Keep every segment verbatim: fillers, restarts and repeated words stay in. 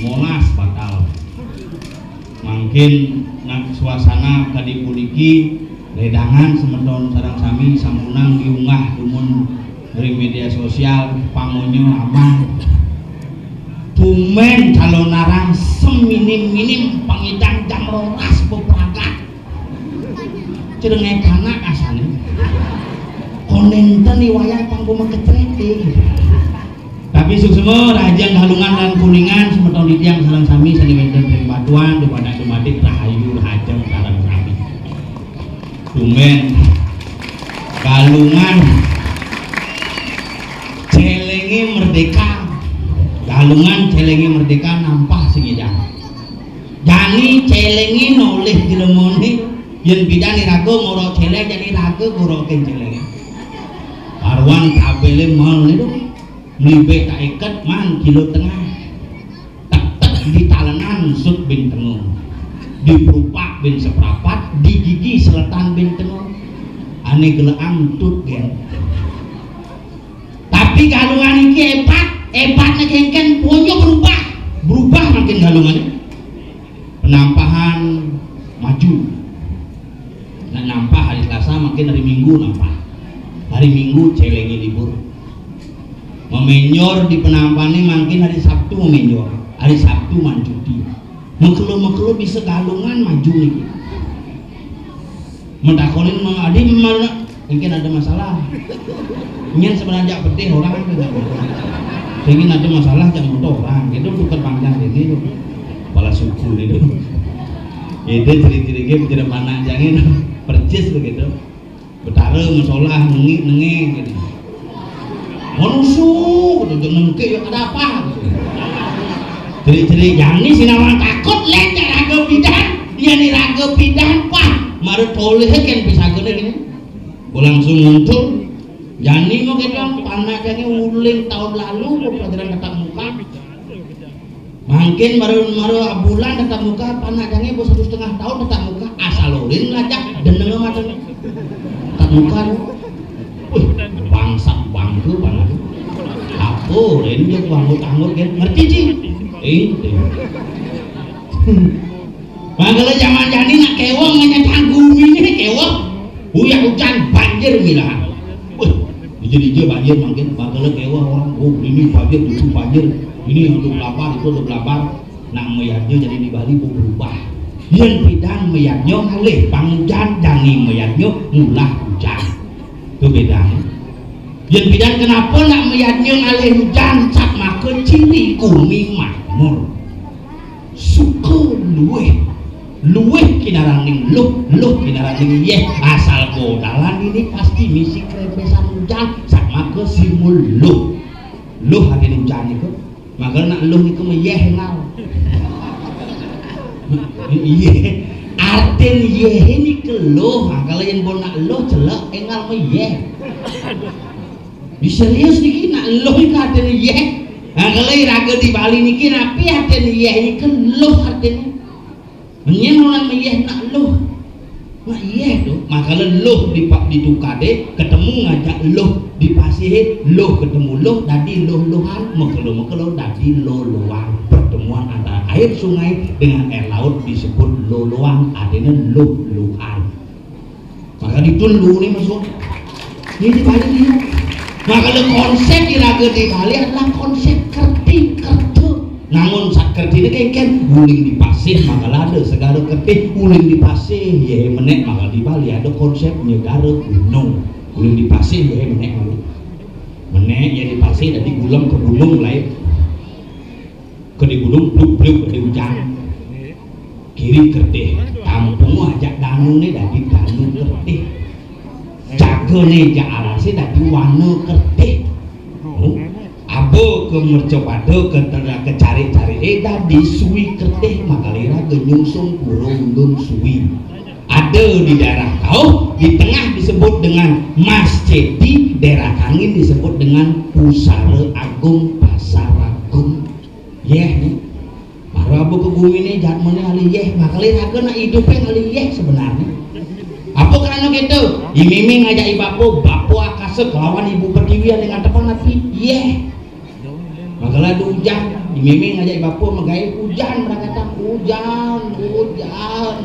Molas batal. Mangkin nak suasana kadi puniki ledangan semeton sareng sami sampunang diunggah dumun ring media sosial, pangonyo amang. Tumben calonarang seminim-minim pangidang jam rolas bepragat. Cengengesanak asané. Konénten iwayah pangku makecrét. Tapi suksma rahajeng Galungan lan Kuningan semeton titiang sareng sami sané wénten ring Batuan, dumadak dumadik rahayu rahajeng sareng sami. Tumben Galungan céléngé merdéka. Galungan céléngé merdéka nampah sing idang. Jani céléngé nolih jelemané, yén pidan iraga ngorok céléng, jani iraga ngorokin céléng. Karuan tabélé mal itu, mlibé tak iket man kilo tengah. Tektek di talenan sut bin tengo. Di perupak bin seprapat, di gigi seletan bin tengo. Ané gelekan tut gén. Tapi Galungan iki hébat, hébatné kéngkén punyo berubah. Berubah mangkin Galungan. Penampahan maju. Nah, nampah hari Selasa, mangkin hari Minggu nampah. Hari Minggu céléngé libur. Memenjor di penampahané mangkin hari Sabtu memenjor. Hari Sabtu man cuti. Mekelo-mekelo bisa Galungan maju niki. Mentakonin Mang Adi mana? Mungkin ada masalah. Nyén sebenarnya pedih orang itu nggak apa-apa. Ingin ada masalah, jangan motor orang. Itu bukan panjang ini tuh. Kepala suku itu. Itu ciri-ciri game tidak mana jangin. Percis begitu. Betara masalah nengik nengik gitu. Manusia gitu, jangan nengkik, ada apa? Gitu. Ciri-ciri jani sinawan takut, lén jak raga pidan, yén raga pidan, pah, mara tolih kan pisagane ini. Langsung muncul. Jani mau kita panak jani uling tahun lalu, mau pelajaran tatap muka. Mangkin baru, baru bulan tatap muka, panak jani baru satu setengah tahun tatap muka, asal ulin lajak, deneng mata tatap muka. Wih, bangsat bangku panak. Apa ulin dia bangku tanggut kan? Ngerti, Ci? Eh, Mangkala jaman jani nak kéweh nganyatang gumine kéweh. Uyah ujan banjir milahan. Wih, dija-dija banjir mangkin, mangkala kéweh orang, oh, ini banjir, itu banjir. Ini untuk lapar, itu untuk lapar. Nak mayadnya jadi di Bali berubah. Yén pidan mayadnya ngalih pangujan, jani mayadnya ngulah ujan. Itu bedanya. Yén pidan kenapa nak mayadnya ngalih ujan, sat maka ciri gumi makmur. Suka luwih, luwih kinaraning luh, luh kinaraning yéh. Asal godalan ini pasti misi krebesan ujan, sat maka simbol luh. Luh artin ujan niku. Maka nak luh niku mayéh énggal. Iya. Artin yéh niku luh. Nah, kalau yang bon nak luh celek énggal mayéh. Di serius niki nak luh niku artine yéh. Nah, kalau iraga di Bali niki napi artine yéh niku luh artine. Nyén orang mayéh nak luh. Nak yéh to, makala luh di pa-, di tukade ketemu ngajak luh di pasihe, luh ketemu luh dadi luh-luhan, mekelo-mekelo dadi loloan. Pertemuan antara air sungai dengan air laut disebut loloan, artine luh-luhan. Maka ditu lu ni masuk. Ini di Bali dia. Maka le konsep iraga di Bali adalah konsep kerti kerta. Namun sat kerti ini kan, kan uling di pasih maka ada segala kerti, uling di pasih ya menek, maka di Bali ada konsep negara gunung. Uling di pasih ya menek malu. Menek ya di pasih dari gulung ke gunung lain. Ke di gunung bluk-bluk ke hujan. Kiri kertih, kampung ajak danune dadi danu kertih. Jagane jak alase dadi wana kertih. Oh, aba ke mercapada ke tengah ke carik-carike dadi suwi kertih, makalira genyungsung pura undun suwi. Ada di daerah Kauh, di tengah disebut dengan Mas Cedi, daerah Kangin disebut dengan Pusara Agung, Pasar Agung. Yeh ni. Baru abu ke gumi ni, jatmane ahli yeh. Makale raga nak idupe ahli yeh sebenarnya. Apa kerana kita? Imiming ngajak ibapo, bapo akasa kelawan ibu pertiwi dengan tepan api. Yeh. Makala adu ujan, imiming aja bapa magaé ujan, berakatan ujan, ujan,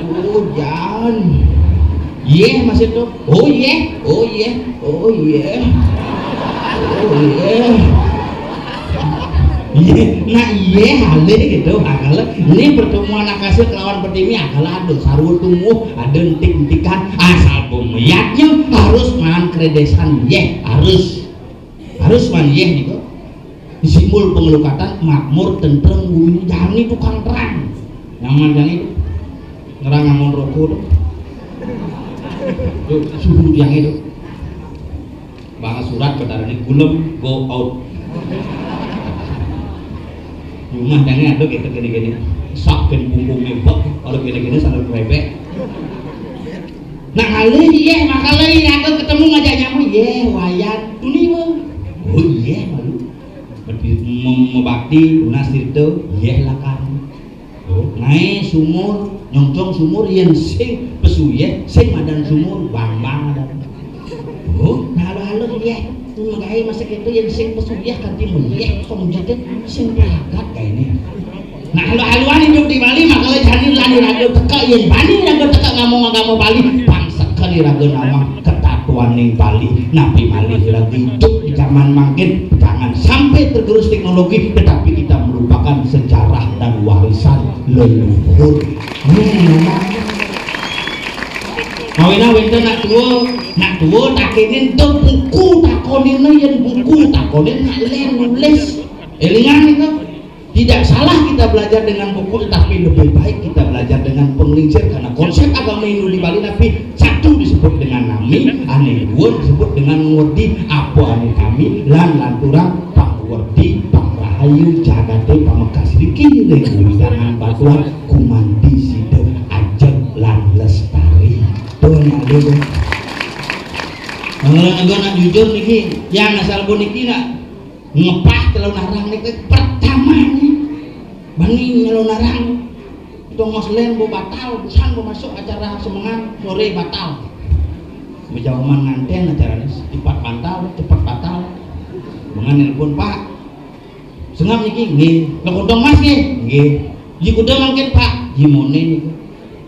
ujan. Yéh masih tuh. Oh yéh, oh yéh, oh yéh. Oh yéh. Yéh, nah yéh alih gitu, makala ini pertemuan Akasa kelawan Pertiwi, akala ada sarwa tumuh, ada entik-entikan, asal pemeyatnya harus maan kredésan yéh, harus. Harus maan yéh niku. Simbol panglukatan, makmur, tentrem, gumini, jani tukang terang. Nyaman jani itu. Nerang ngangon roko tuh. Tuh, suhu yang itu. Bang surat Betara ini gulem go out. Rumah jani ada kita gini-gini. Sak ben pungkung nembak, kalau gini-gini sambil bebek. Nah, alih yéh, makala iraga ketemu ngajak nyama, yéh, Wayan. Tuni mah. Oh yéh, malu. Mem- mebakti, tunas tirta, yéh lakar. Oh, naé sumur, nyongcong sumur, yén sing pesu yéh, sing madan sumur, bambang madan. Oh, nah, halo-halo yéh. Magaé masa kéto yén sing pesu yéh kanti meyéh, kok menjadi sing pragat kainé. Nah, halu-haluan hidup di Bali, makala jani lan iraga teka, yén bani iraga teka ngomong agama Bali, pang seken iraga nawang ketatuaning Bali. Napi malih iraga hidup di zaman mangkin, jangan sampai tergerus teknologi, tetapi kita melupakan sejarah dan warisan leluhur. Hmm. Awéna wénten nak tua, nak tua takénin to buku takonina, yén buku takonin nak lén nulis. Élingan itu. Tidak salah kita belajar dengan buku, tetapi lebih baik kita belajar dengan penglingsir, karena konsep agama Hindu di Bali napi satu disebut dengan nami, ané dua disebut dengan ngwerdi, apa ané nami lan lanturang pangwerdi, pangrahayu, jagaté pamekas riki ring wewidangan batuan, gumanti sida ajeg lan lestari. Tuh, nyalur. Kalau nak jujur niki, yang asal puniki nak ngepah calonarang niki pertama nih. Bani calonarang tongos lén bo batal, busan bo masuk acara semengan, soré batal. Bejauman ngantén acaranya, cepat batal, cepat batal. Mengan nelpon, "Pak, sengap niki?" "Nggih." "Lah, kantong mas nggih?" "Nggih." "Ji kuda mangkin, Pak?" "Ji moné niku."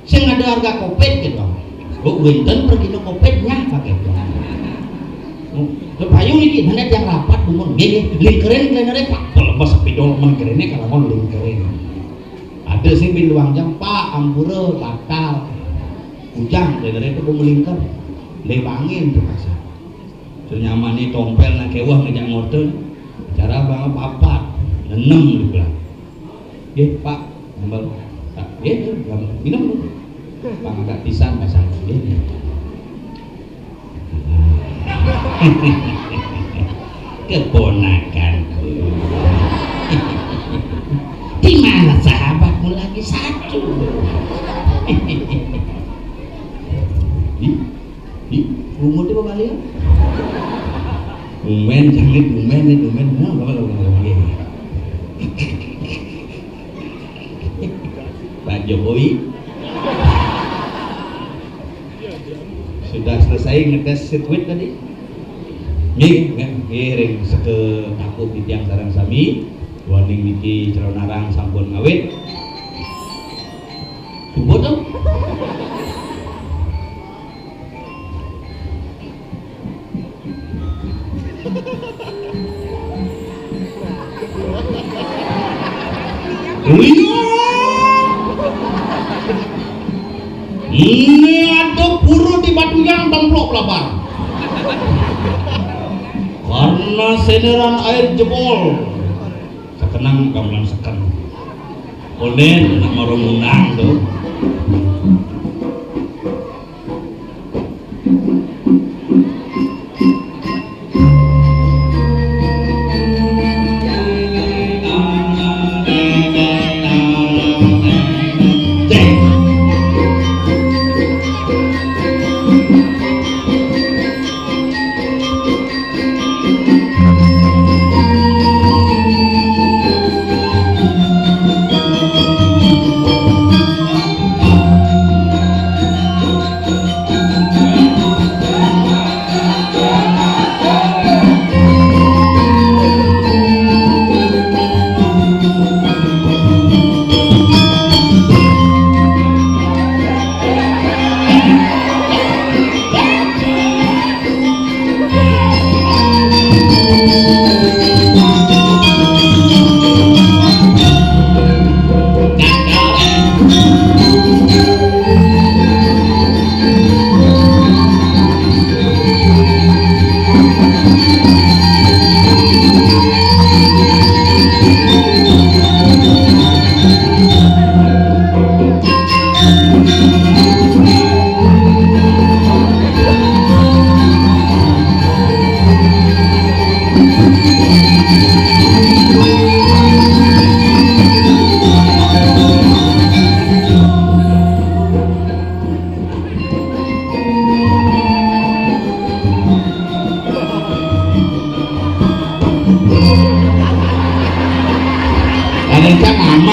"Sing ada harga kopit gitu." "Oh, wénten per kilo kopitnya pakai." "Oh, lah payu niki?" "Mana tiang rapat dumun." "Nggih, nggih." "Lingkerin kalian, Pak." Kalau pas sepidol men kerene, kalau mau lingkerin. Ada sing bin luang jam, "Pak, ampura batal." Ujang, kalian itu mau melingker. Lewangin tuh pasar. Senyamane tompel nak kewah ngejak ngorte. Cara banget papat, enam dibilang. "Nggih, Pak, nambel." "Tak, nggih, nggih, nambel. Minum dulu." Pak agak pisan pasang. "Nggih, nggih." Keponakanku. Di mana sahabatmu lagi satu? Ih, ih, umur dia berapa ya? Tumben, jangan tumben nih, tumben. Nah, bapak, bapak, bapak, bapak. Pak Jokowi sudah selesai ngetes sirkuit tadi. Nggih, nggih, nggih, ring seke taku titiang sareng sami. Warning niki calonarang sampun ngawit. Subuh tuh. Liya. Ini ada pura di Batuyang templok pelabar. Karena senderan air jebol. Sekenang gamelan seken. Onen nak marung undang tuh.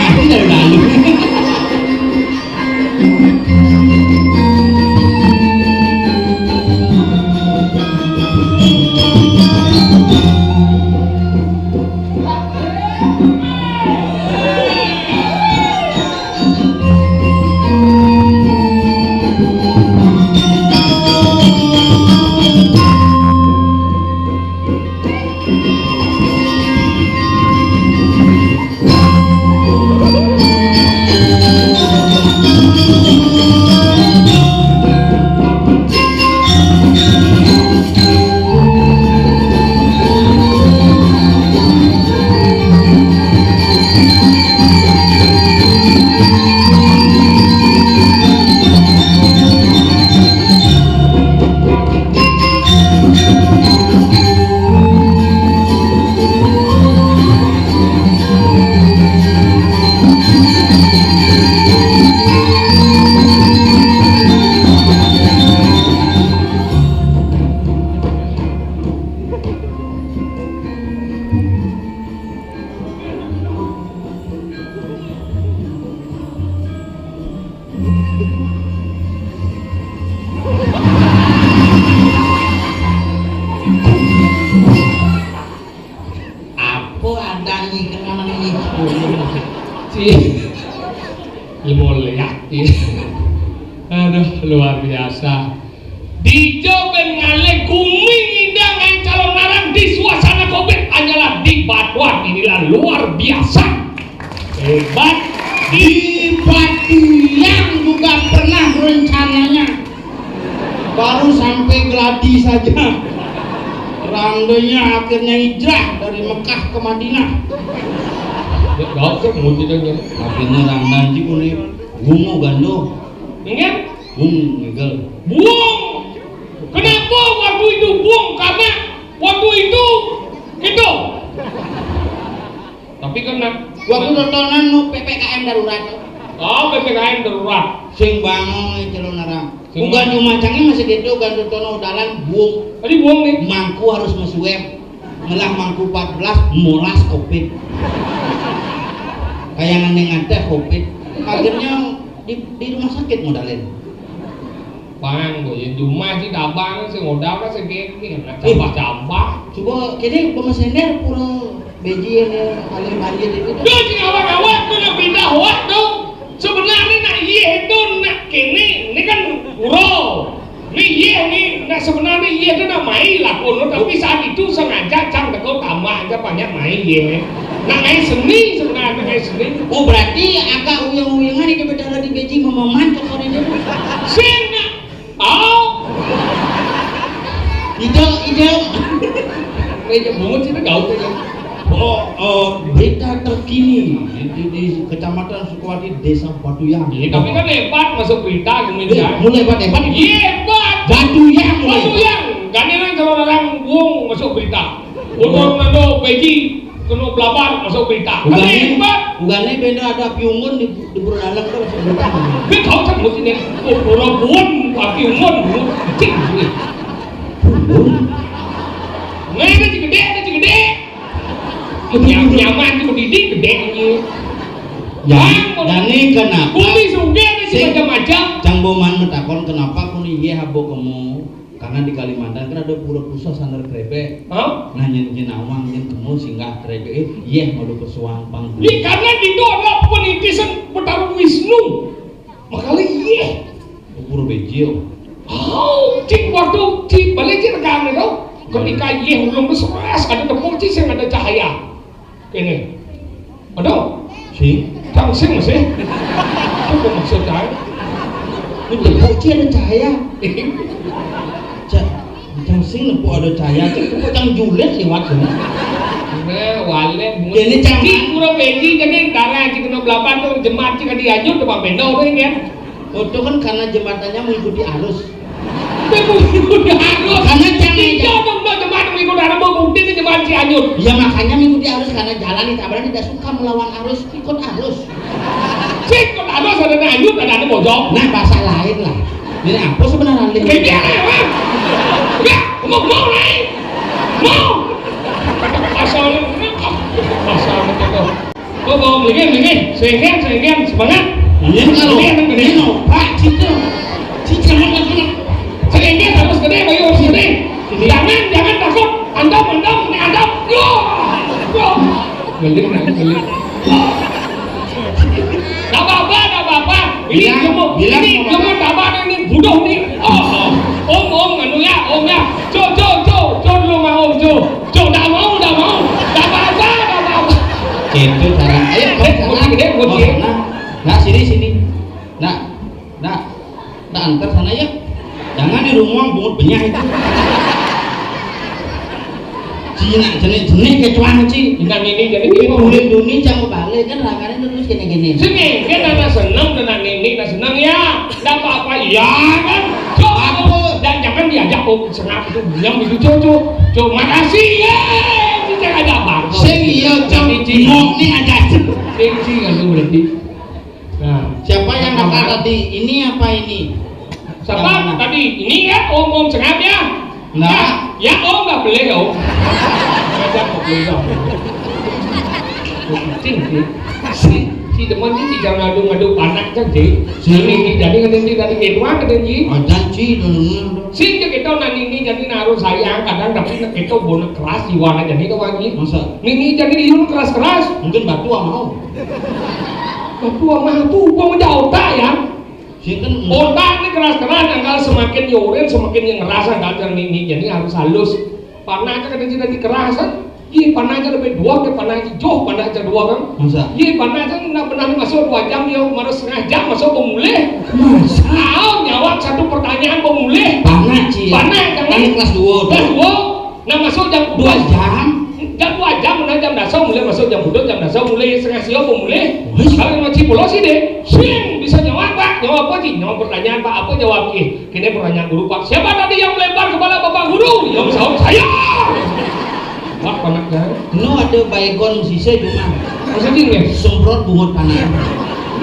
Aku dari lalu. Apa adanya kenangan ini? Cih, limo liat, ya. Aduh, luar biasa. Dija bén ngalih gumi ngidang ngaé Calon Arang di suasana covid hanyalah di Batuan. Inilah luar biasa. Hebat. Di Batuan juga pernah rencananya. Baru sampai geladi saja. Randanya akhirnya hijrah dari Mekah ke Madinah. Dek, dek, dek, muncul aja. Akhirnya randang ji boleh. Bungo gando. Ingat? Bung, ngegel. Buang. Kenapa waktu itu buang? Karena waktu itu gitu. Tapi kan nak waktu tontonan nu P P K M darurat. Oh, P P K M darurat. Sing bangun Calon Arang. Sing bukan bangun. Cuma cangé masih gitu, gantu tono dalan buang. Tadi buang nih. Mangku harus mesuem. Ngelah mangku empat belas, molas covid. Kayak nandeng ada covid. Akhirnya di, di rumah sakit modalin. Bang, boh, ya cuma sih dabang sing modal kan segini, nah, eh, tambah-tambah. Coba kene pemesender pura beji ini, alir banjir itu. Yo, sing awak-awak tuh nak pindah hoak tuh. Sebenarnya nak iya itu nak kene, ini kan uro. Ini iya nih, nak sebenarnya iya itu nak main lah kono, tapi saat itu sengaja cang teko tambah aja banyak main ya. Nak main seni sebenarnya, nak main seni. Oh, berarti agak uyang-uyangan itu beda di beji memaman ke kono itu. Sing nak Oh. Ide, ide. Meja bungut sih gaul aja. Oh, eh, berita terkini di, di, di Kecamatan Sukawati, Desa Batuyang. Iya, tapi kan hebat masuk berita, kemudian. Eh, mulai hebat, hebat. Iya, hebat. Batuyang mulai. Batuyang. Gandénan kalau orang buang masuk berita. Untuk nando Beji kena belabar masuk berita. Kan hebat. Ugane benda ada piungun di, di Buru Dalam tu masuk berita. Dia tahu kan mesti ni. Oh, orang buan api ungun. Cik ni. Ungun. Nah, dia cik gede, dia cik gede. Nyam-, nyaman tu didik gede ni. Ya, dan ni kenapa? Bumi sungai ni macam-macam. Cang Boman matakon kenapa kuni ye habo kemu? Karena di Kalimantan kan ada pura pusat sandar krepek. Hah? Nah, nyen, nyen awang, nyen kemu singgah krepek, eh, yeh malu ke suang pang. Ni karena itu adalah penitisan Betara Wisnu. Makanya yeh. Pura bejil. Oh, cik waktu cik balik cik regang itu. Ketika yeh ulung tu seras, ada tepung cik yang ada cahaya. Kene. Aduh. Sing. Cang sing masih. Apa maksud cang? Ini bocil ada cahaya. Cak, cang sing nepu ada cahaya, cak nepu cang julid liwat sini. Nah, walid. Ini cang. Cik pura beji, jadi darah cik kena belapan tu, jemaat cik adi ajut, tu bang bendo tu, kan? Oh, itu kan karena jembatannya mengikuti arus. Mengikuti arus. Karena jangan. Iya, dong, dong, jemaat mengikuti arus, mau bukti ni jemaat Cianjur. Ya, makanya mengikuti arus, karena jalan di Tabanan tidak suka melawan arus, ikut arus. Cik, ikut arus, ada ni anyut, ada ni bojong. Nah, bahasa lain lah. Ini apa sebenarnya? Ini apa? Ya, mau, mau, naik. Mau. Asal, asal, asal. Kok mau melingin, melingin, sengken, sengken, semangat. Ini kalau ini loh, Pak, gitu. Cicing, Pak, gitu. Sengken harus gede, bayu harus gede. Jangan, jangan takut. Antam, antam, ini antam. Yo, yo. Geling, geling. Gak apa-apa, gak apa-apa. Ini bilang, ilmu, bilang ini ilmu tabanan ini bodoh nih. Oh, oh. Om, om, anu ya, om ya. Jo, jo, jo, jo dulu sama om, jo. Jo, gak mau, gak mau. Gak apa-apa, gak apa-apa. Itu cara. Ayo, mau sana. Gede, gede. Mau sana. Nah, sini, sini. Nah, nah, nah, antar sana ya. Jangan di rumah bungut benyah itu. Cina jenis-jenis kecuan, Ci. Inang ini jadi ini boleh dunia jangan balik kan, rakannya terus gini-gini. Sini, kan anak seneng, anak ini, anak seneng ya. Nggak apa-apa, iya kan? Coba. Dan jangan diajak, oh, senang itu, bilang itu, coba, coba. Coba, makasih, ya. Ini jangan ada apa. Sing iya, Cok. Ini, Ci. Ngok ini aja. Ini, Ci, kan tuh berarti. Nah, siapa yang nakal tadi? Ini apa ini? Siapa tadi? Ini ya, Om, Om Sengap ya? Nah. Ya, ya, Om, nggak boleh ya, Om. Nggak boleh ya, Om. Kucing sih. Si, si demen ini jangan ngadu-ngadu panak kan sih. Ini, ini, jadi ngadén sih, tadi gitu, ngadén sih. Oh, janji dulu. Sing kita nang ini jadi naruh sayang, kadang tapi kita bonek keras jiwana jadi tuh, Wan, Ji. Masa? Ini jadi liur keras-keras. Mungkin batu sama, Om. Batu sama tuh, gua menjauh tak ya. Sing kan otak ini keras-keras, angkal semakin yorin, semakin yang ngerasa angkal yang ini, jadi harus halus. Panah aja kadén jadi kerasan. Iya, panah aja lebih dua, ke panah aja joh, panah aja dua kan. Masa? Iya, panah aja nggak pernah masuk dua jam, ya, baru setengah jam masuk pemulih. Masa? Tahu jawab satu pertanyaan pemulih. Panah, Ci, ya? Panah, jangan. Ini kelas dua tuh. Kelas dua. Nah, masuk jam dua jam. Jam dua jam, nah, jam dasar mulai masuk jam dua, jam dasar mulai setengah siang pemulih. Wes. Kalau ngaji pulau sih deh, sing bisa jawab, Pak. Jawab apa, Ci? Jawab pertanyaan, Pak. Apa jawab, Ci? Kini pertanyaan guru, Pak. Siapa tadi yang melempar kepala Bapak Guru? Yang jawab saya. Wah, panak kan? No ada baygon sisa cuma. Maksudnya nggak? Semprot bungut panas.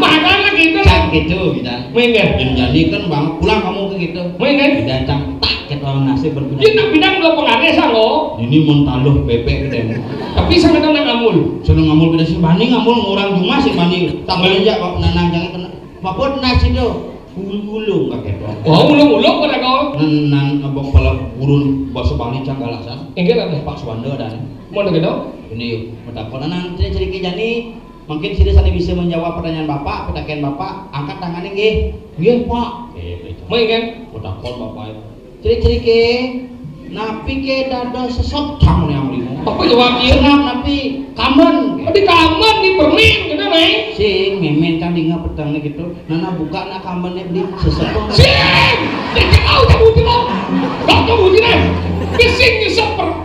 Makanya gitu. Cak gitu, gitu. Minggir. Yang jadi kan bang, pulang kamu ke gitu. Minggir. Tidak cang tak kita nasib berpunya. Dia nak pindah dua pengaris, lo. Ini mentaluh bebek gede. Tapi sama nang amul. Seneng ngamul beda sih, bani ngamul orang cuma sih bani. Tak boleh aja kok, nanang jangan kena. Mapun nasi tuh. Ulung-ulung kakek tuh. Wah, ulung-ulung pada kau. Nan, nan, abang pala burun bahasa Bali cang galasan. Enggak lah. Pak Suwanda dan. Mau dengar dong? Ini yuk, mau takon. Nah, nanti cerita jadi. Mungkin sini sana bisa menjawab pertanyaan Bapak, pertanyaan Bapak, angkat tangannya nggih. Nggih, Pak. Eh, baik. Mau kan? Mau takon Bapak. Ciri-ciri ke, napi ke dada sesep cang yang lima. Apa jawab iya? Senam napi kamen. Oh, di kamen, di permen, gitu, Nay. Sing, memen kan dinga petangnya gitu. Nana buka nak kamennya beli sesep. Sing! Dia cakap, cakap, cakap. Kau tahu, cakap. Bising, nyesep per-,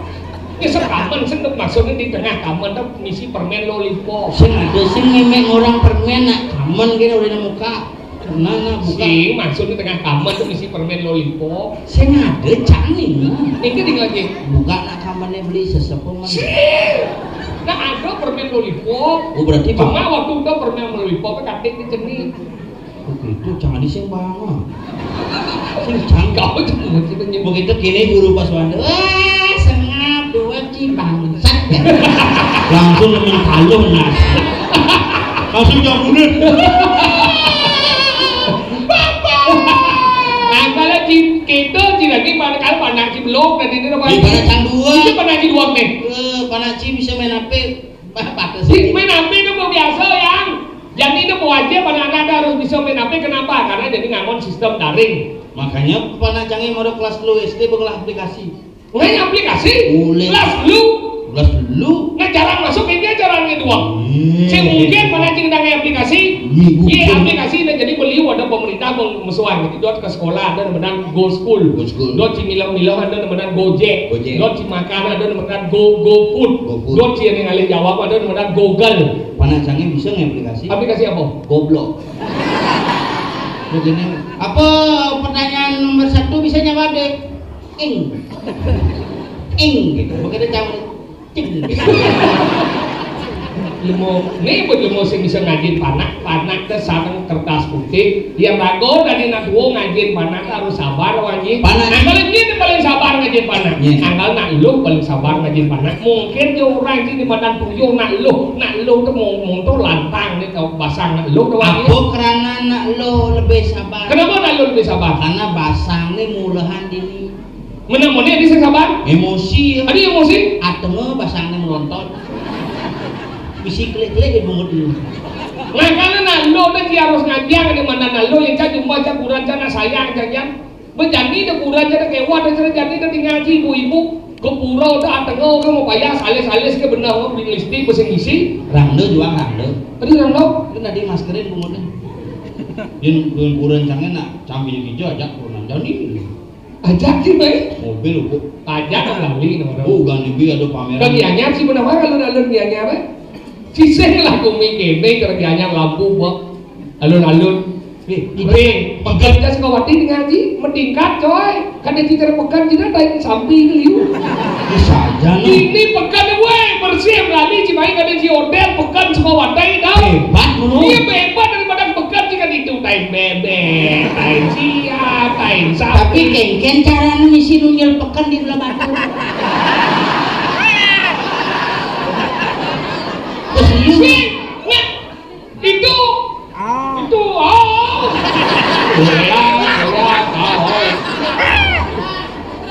nyesep kamen, sing, maksudnya di tengah kamen, tuh misi permen lollipop. Sing ada, sing, memen orang permen, nak kamen, gitu, udah muka. Nah, nah, bukan. Sing, maksudnya tengah kamar tuh isi permen lollipop. Sing ada cangin lah. Ini tinggal aja. Bukan nak kamarnya beli sesepuh mah. Sing. Nah, ada permen lollipop. Oh, berarti cuma waktu itu permen lollipop katanya di ceni. Begitu, jangan di sing bangun. Sing cang. Kau cuma kita nyebut. Begitu gini guru pas waduh. Wah, sengap dua ci bangsat. Langsung nemen kaluh nasi. Langsung jawab mundur. Nah, kalau ci, kita ci lagi pada kalau pandang ci belum dan ini apa? Di pada cang dua. Itu pandang ci dua nih. Eh, pandang ci bisa main apa? Bah, batas. Ci main apa itu mau biasa yang. Jadi itu mau aja pada anak harus bisa main apa? Kenapa? Karena jadi ngangon sistem daring. Makanya pandang cangnya mau kelas lu S D bengelah aplikasi. Ngai aplikasi? Boleh. Las lu. Las lu. Nah, cara masuk ini cara ini doang. Hmm. Sing mungkin mana cing ngai aplikasi? Iya, aplikasi ini jadi beli ada pemerintah mesuan gitu. Dot ke sekolah ada namanya Go School. Go School. Dot si milang-milang ada namanya Gojek. Gojek. Dot si makan ada namanya Go Go Food. Go Food. Dot si yang ngalih jawab ada namanya Google. Mana cangnya bisa ngai aplikasi? Aplikasi apa? Goblok. Begini. Apa pertanyaan nomor satu bisa jawab deh? Ing. Ing gitu. Begitu campur. Cing. Lemo, né buat lemo sing bisa ngajin panak, panak té sareng kertas putih. Yén raga dadi nak tuwa ngajin panak harus sabar, Wan Ji. Panak. Nah, kalau nyén paling sabar ngajin panak. Nyén. Anggal nak luh paling sabar ngajin panak. Mungkin yo orang sing di madan tuyuh nak luh, nak luh té mung, mung to lantang né tau basang nak luh to, Wan Ji. Apa kerana nak luh lebih sabar? Kenapa nak luh lebih sabar? Karena basang né mulahan dini. Menék-menék di sing sabar. Emosi. Adi emosi? Atengé basangné melontot. Bisi klik-klik di bungut ini. Makané nak luh té harus ngajang di mana nak luh yang cak cuma cak kurang cak nak sayang cak jang. Bejani dé kurang cak kéwat cak jani dé ngaji ibu-ibu. Ke pura té atengé ke mau payah salis-salis ke beneh beli lipstik besi ngisi. Rangda juang rangda. Adi rangda. Kan tadi maskerin bungutnya. Yén kurang cangé nak cambil hijau aja kurang jani. Ajak sih, Bay. Mobil, Bu. Ajak kan lali, no, no. Oh, ganti bi ada pameran. Kan Gianyar sih, benar kalau alun-alun Gianyar, eh. Sisih lah kumi kéné kerjanya lampu, Bu. Alun-alun. Eh, Bre, pekerja Sukawati ngaji, meningkat, coy. Kan dia cita pekan, cita lain sampai ke liu. Bisa aja, no. Ini pekan, weh, bersih, lali, Cimahi, ada si hotel, pekan, Sukawati, dah. Hebat, no. Iya, hebat daripada pekan, jika itu, tain bebek, tain siap, tain sapi. Tapi kéngkén carané misi nunyil peken di Blahbatuh. Terus liu. Sih, nah, itu, itu, oh. Bola, bola, oh.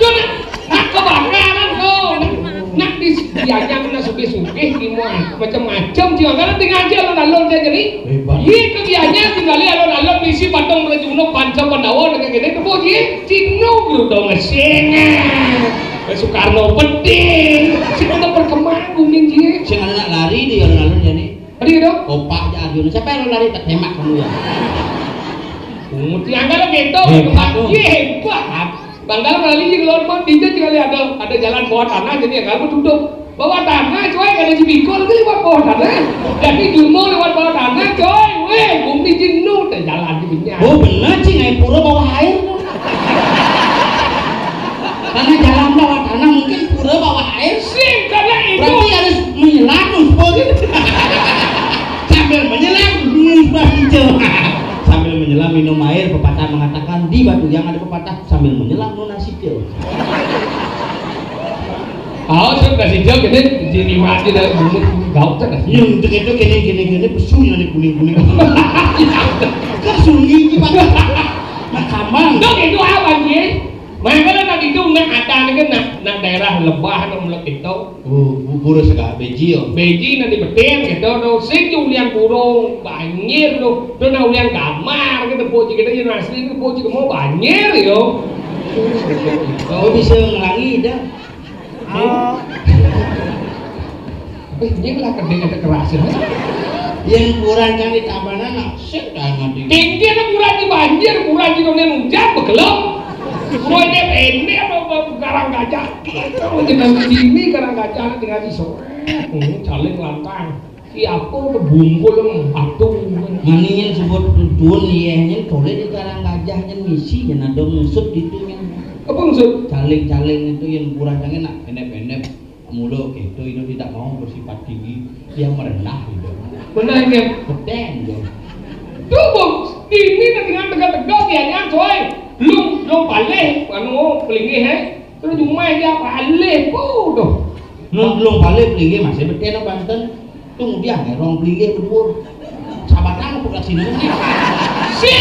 Yo, nak, nak kebakaran kau. Nak, nak di Gianyar kena sugih-sugih, di mua macam-macam. Jangan tinggal aja alun-alun aja jadi. Hebat. Iya, ke Gianyar tinggal alun-alun misi patung Rejunuk Panca Pandawa dengan gini. Tepuk ji, Cino gerudong ngeseng. Soekarno penting. Si kena perkembangan kuning ji. Sing anak lari di alun-alun jadi. Tadi gitu? Opak aja Arjuna. Siapa yang lari tak tembak kamu ya? Pungut yang kalau gitu. Hebat, tuh. Iya, hebat. Bangkal lali jeung lawan mah, di dinya tinggal ada, ada jalan bawah tanah, jadi ya kalau tutup. Bawah tanah, coy, kada jebikol ke lewat bawah tanah. Jadi demo lewat bawah tanah, coy. Weh, bumi jenuh, teh jalan di dinya. Oh, bener, cing, air pura bawah air tuh. Karena jalan bawah tanah, mungkin pura bawah air. Sih, karena itu. Berarti harus menyelam, tuh, gitu. Sambil menyelam, minum hijau. Sambil menyelam, minum air, pepatah mengatakan, di Batu Yang ada pepatah, sambil menyelam, nu nasi. Oh, sudah sih jauh gini, jadi mati dari bulu gaut kan. Iya, untuk itu gini, gini, gini, pesu yang di kuning, kuning. Kan sunyi, Pak. Nah, kamang. Dok, itu apa, Ji? Makanya nak itu nak ada nih kan, nak, nak daerah Lebah, nak mulai itu. Oh, bubur segala beji, yo. Beji nak dibetin gitu, tuh. Sing ulian burung, banjir, tuh. Tuh, nak ulian gambar, gitu, puji kita yang asli, itu puji kamu banjir, yo. Oh, bisa ngelangi dah. Oh. Eh, ini lah kedeng ada keras ya. Yang kurang kan di tabanan, nah, sing dah mati. Tinggi ada kurang di banjir, kurang di dunia hujan, begelap. Kurang ini, ini apa, apa, karang gajah. Kalau dengan sini karang gajah, dengan di sore. Hmm, saling lantang. Siapa udah bungkul batu. Maning sebut tuan, iya, nyén tolé di karang gajah, nyén misi, nyén ada ngusut gitu, nyén. Apa ngusut? Caling-caling itu yang kurang, yang enak, pendek-pendek. Mulu gitu, itu tidak mau bersifat tinggi, dia merendah gitu. Benar, ya? Betul, gitu. Tuh, Bung, ini dengan tegak-tegak dia, coy. Belum, belum balik, anu, pelinggih, eh. Terus cuma dia balik, bodoh. Nun belum balik, pelinggih masih betul, banten. Tunggu dia ngerong pelinggih berdua. Sahabat aku ke sini. Si,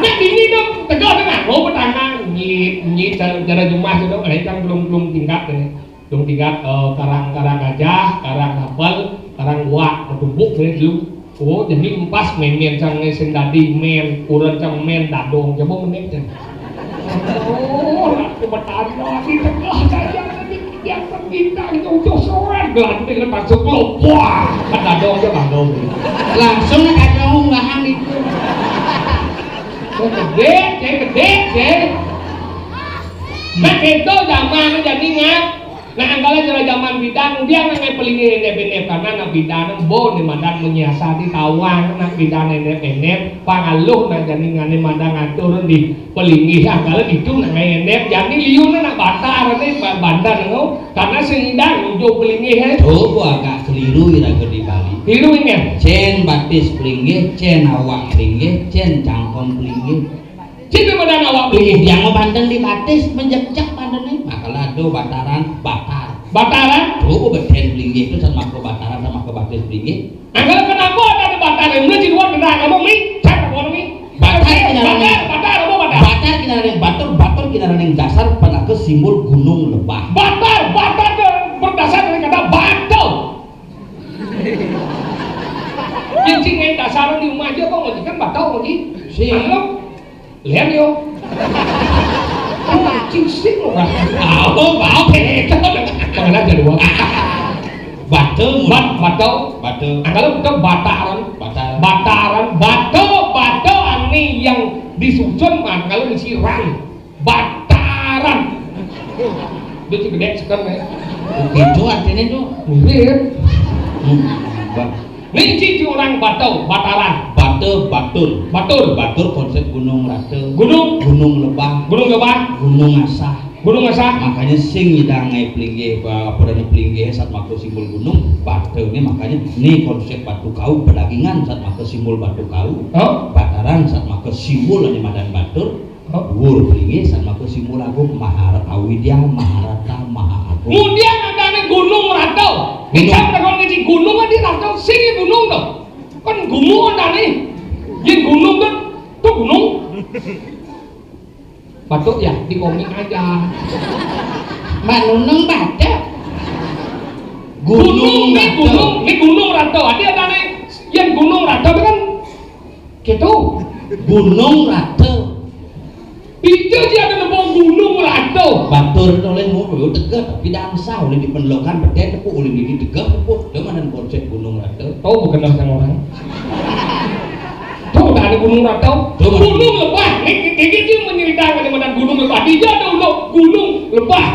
nek bini dong, tegak dong, aku pertama, nyit, nyit, cara, cara jumah gitu, eh, kan belum, belum tingkat ini. Belum tingkat, eh, karang, karang gajah, karang apel, karang uak, ketumbuk ini dulu. Oh, jadi empas main-main sang sing dadi main, kurang sang main dadong, coba menit. Oh, aku bertanya lagi tengah saja tadi yang tercinta itu udah sore gelanting letak sekelompok. Kan dadong aja dadong. Langsung ada ngomong ngahang itu. Oh, gede, gede, gede. Nah, itu zaman jadi nggak. Nah, angkala cara zaman bidan, dia nggak pelinggih endep-endep karena nak bidan bo ni madan menyiasati tawang, nak bidan endep-endep, pangaluh nak jani ngane madan ngatur di pelinggih, angkala itu nak ngai endep, jani liu nak batar ni ba-, bandan ngo, karena sing idan ujo pelinggih, eh. Coba agak keliru iraga di Bali. Keliru ini. Cén batis pelinggih, cén awak pelinggih, cén cangkem pelinggih. Cén madan awak pelinggih. Yang banten di batis menjejak banten nih. Makalah do bataran, batar. Bataran? Tuh, beten pelinggih itu sama ke bataran sama ke batis pelinggih. Angkal kenapa ada di batar? Mulai di luar benar kamu nih, cak kamu nih. Batar kina batar, batar, apa batar? Batar kina ring batur, batur kina ring dasar, penaka simbol gunung lebah. Batar, batar ke berdasar dari kata batu. Cing, cing, eh, dasar di rumah aja kok, kan batau lagi. Si. Anu, lihat yo. Oh, cing, sing lo. Tahu, tahu, beda. Jangan aja dua. Batu. Bat, batau. Batu. Ah, kalau kita bataran. Bataran. Bataran, batau, batau, ani yang disusun, mah, kalau disiram. Bataran. Dia tuh gede sekali, ya. Itu artinya tuh. Mirip. Hmm. Ba-, ini cici orang batau, bataran. Bata, batur. Batur. Batur konsep gunung rata. Gunung. Gunung lebah. Gunung lebah. Gunung asah. Gunung asah. Makanya sing nyidang ngai pelinggih, ba-, apa dana pelinggih saat maka simbol gunung. Bata ini makanya ini konsep batu kau pedagingan saat maka simbol batu kau. Oh. Bataran saat maka simbol aja madan batur. Dhuwur pelinggih saat maka simbol agung, Mahara-, Awidya, Maharata, Maha Agung. Kemudian ada nih gunung rata. Gunung. Kita pernah ngomong di gunung kan di rata, sini gunung tuh. Kan gunung ada nih. Di gunung kan, tuh gunung. Batuk ya, di komik aja. Mak Nunung batuk. Gunung, gunung, ini rata. Gunung, ini gunung rata. Ada, ada nih, yang gunung rata itu kan gitu. Gunung rata. Itu sih ada nama gunung rata. Batur oleh mau tegak, tapi dangsa oleh dipendelokan, beten tepuk oleh ini tegak, tepuk. Dia mana konsep gunung rata? Tahu bukan dasar orang. Tuh, tak ada gunung rata. Tuh. Gunung lebah. Ini, ini, ini menceritakan di mana gunung lebah. Dia ada gunung, gunung lebah.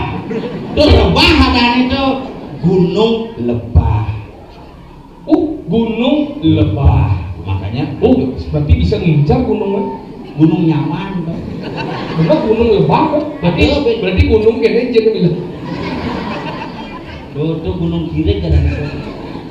Tuh, lebah ada itu gunung lebah. Oh, gunung lebah. Makanya, oh, berarti bisa ngincar gunungnya. Gunung nyaman, kan? Bener gunung lebah, kan? Berarti, ada, Ben. Berarti gunung kene aja, kan, bilang. Tuh, tuh gunung kirik kan ada.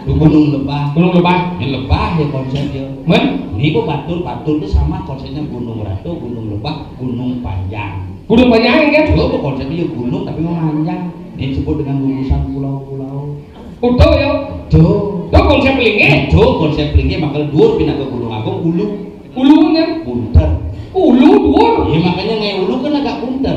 Tuh gunung lebah. Gunung lebah. Ini lebah ya konsepnya. Men? Ini kok batur, batur itu sama konsepnya gunung rata, gunung lebah, gunung panjang. Gunung panjang kan? Tuh konsepnya ya gunung tapi memanjang. Ini disebut dengan gugusan pulau-pulau. Utuh ya. Tuh. Tuh konsep pelinggih. Tuh konsep pelinggih, maka dhuwur pinaka gunung agung, ulu. Ulu kan? Bunter. Ulu dhuwur. Ya makanya ngai ulu kan agak bunter.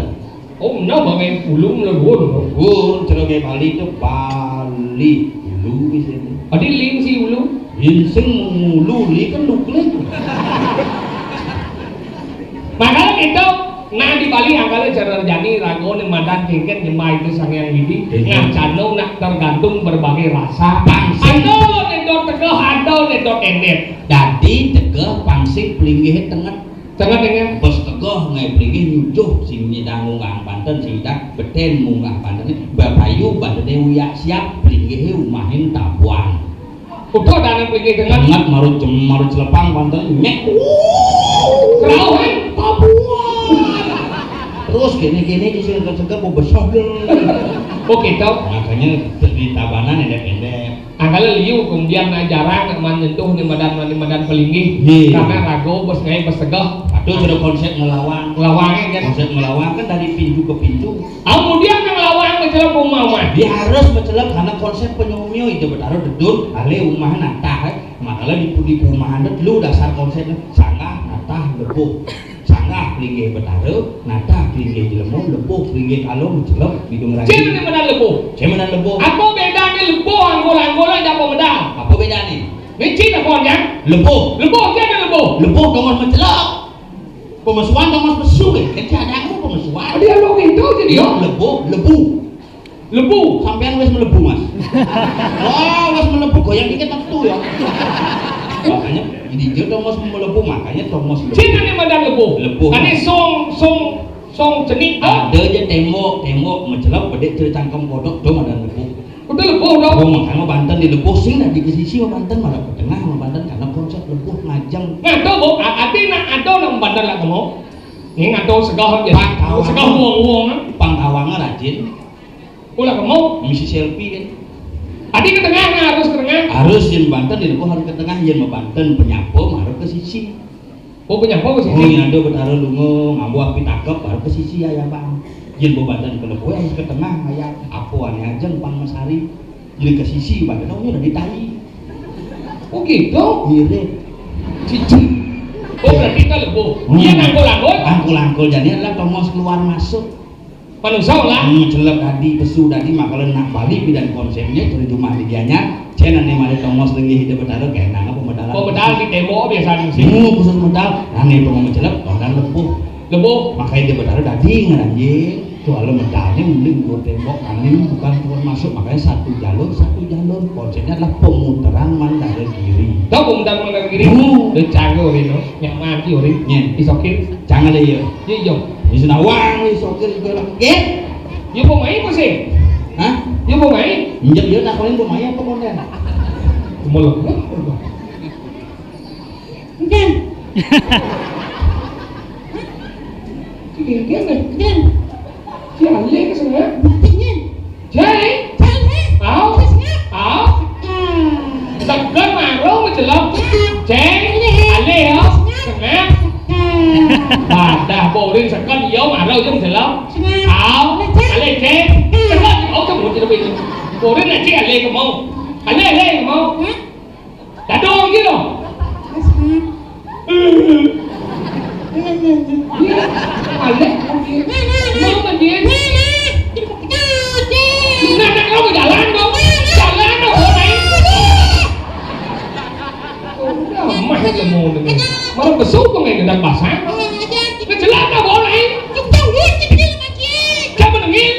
Oh, nah, bang, ulu mlebu. Ulu, cara kayak Bali itu Bali. Ulu di sini. Adi ling si ulu. Yin sing mulu li kan duklik. Makanya kita, nah, di Bali angkala cara jani raga ni madan kengken nyembah itu Sang Hyang Widi. Iya. Ngacano nak tergantung berbagai rasa. Pangsing. Ada nedot tegeh, ada nedot endet. Dadi tegeh pangsing pelinggih tenget. Tengah-tengah. Bos tegeh ngai pelinggih nyujuh sing nyidang munggah banten, sing nyidang beten munggah banten. Bapayu bantene uyak siap, pelinggih umahin tabuan. Udah dana pelinggih tengah. Ingat maru cem-, maru celepang banten nyek. Kerauhan. Tabuan. Terus gini-gini di sini seger mau besar. Oh, gitu. Makanya di tabanan endek-endek. Angkala liu kemudian nak jarang nak menyentuh ni madan, ni madan pelinggih. Iya. Karena raga bos ngai bos tegeh. Aduh, sudah konsep ngelawang. Ngelawang kan? Konsep ngelawang kan dari pintu ke pintu. Kemudian nang ngelawang mencelep rumah-rumah. Dia harus mencelep karena konsep penyumio itu bertaruh dedun, ale rumah natah, eh. Makanya di, di perumahan itu lu dasar konsepnya sanggah, natah, lebuh. Sanggah pelinggih betara, natah pelinggih jelema, lebuh pelinggih kala mencelep bidung raja. Cina ni madan lebuh. Cina madan lebuh. Apa bedanya lebuh anggul-anggul aja apa medal? Apa bedanya? Ni cina apa aja? Lebuh. Lebuh, cina lebuh. Lebuh tongos mencelep. Pemesuan tongos pesu, eh. Kan ada aku pemesuan. Dia lo gitu jadi, ya? Lebuh, lebuh. Lebu. Sampean wis melebu, Mas. Wah, wis melebu, goyang dikit metu ya. Makanya ini dia tongos melebu, makanya tongos lebu. Cina ni madan lebu. Lebu. Ane song, song, song cenik. Ada aja tembok, tembok mencelep bedek cerita cangkem kodok, dong ada lebu. Udah lebu dong. Oh, makanya banten di lebu sing dari ke sisi banten malah ke tengah banten karena konsep lebu ngajeng. Nah, tuh, Bu, a-, ati nak ada nang banten lah kamu. Ini ada segah aja. Pangkawang. Segah wong-wong, ah. Pangkawangnya rajin. Ulah kamu. Misi selfie kan. Ati ka tengah, nah, harus ka tengah. Harus yén banten, yén kok harus ka tengah, yén mabanten penyapa, harus ka sisi. Oh, penyapa ka sisi? Oh, nyén ada Betara lunga, ngambuh api takep, harus ka sisi, ya, ya, Bang. Yén mabanten ka lebuh, harus ka tengah, ya. Apa ané ajeng pang masari. Yén ka sisi, banten, oh, udah ditai. Oh, gitu? Mirip. Cici. Oh, berarti ka lebuh. Hmm. Iya, nangkul-nangkul. Nangkul-nangkul, jani adalah tongos keluar masuk. Manusa lah. Hmm, celep dadi, pesu dadi, makala nak Bali pidan konsepné, terjemah di dianya, cén ané malih tongos linggih Ida Betara, kénang apa medal? Oh, medal di témbok biasané sih. Hmm, khusus medal, ané tongos macelep, tongos lebuh. Lebuh. Makané Ida Betara dadi ngaran, yé. Soalnya medalnya mending dua tembok, ané bukan keluar masuk, makanya satu jalur, satu jalur. Konsepnya adalah pemutaran Mandala Giri. Tahu pemutaran Mandala Giri? Hmm. Udah canggih, Rin, no. Nyaman, Rin. Nyén. Isokir. Jangan deh, iya. Iya, iya. Di Senawang, di sopir juga lagi. Dia mau main apa sih? Hah? Dia mau main? Injek dia takonin mau main apa konten? Mau lepas. Enggak. Enggak, enggak. Si alih ke sana? Enggak, enggak. Jai? Jai, enggak. Au? Enggak, enggak. Au? Enggak. Seger marung macelep. Enggak. Jai? Alih. Alih, ya? Enggak. Sengak? Enggak. Wadah, borin seger, iya marung, iya macelep. Sengak. Au? Enggak. Alih, Jai? Enggak. Seger, oh, kamu tidak bisa. Borin aja alih kamu. Alih, alih kamu. Enggak. Dadong gitu. Enggak. Alih, alih. Mau mandi? Nah, nah, kamu jalan dong. Jalan dong, mau naik. Udah, mah aja mau nih. Malah besuk tuh kayak gendang basah. Nah, jelas dah, mau naik. Siapa nengil?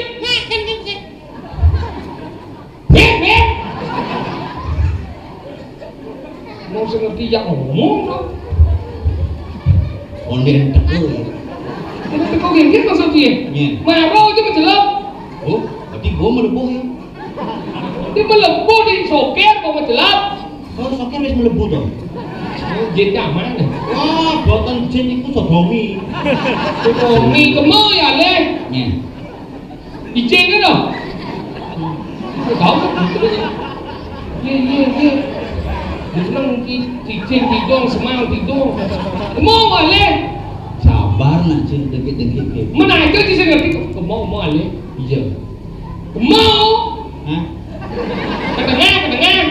Beb, beb. Mau sing ngerti ya ngomong, no. Ondén teko ya. Ini teko gini maksud dia. Iya. Maro aja macelep. Oh, berarti gua melebuh ya. Dia melebuh di sokir, mau macelep. Oh, sokir wis melebuh dong. Jin nyaman. Wah, boten jin iku sodomi. Sodomi kemo ya, Le. Iya. Ijing kan, no? Tahu kan? Iya, iya, iya. Dia bilang, "Ki-, ijing tidong, semang tidong." Mau, Le. Sabar, nak, Cing, dikit-dikit, gitu. Mana aja sih saya ngerti, kok mau, mau, Le. Iya. Mau. Hah? Kedengar, kedengar.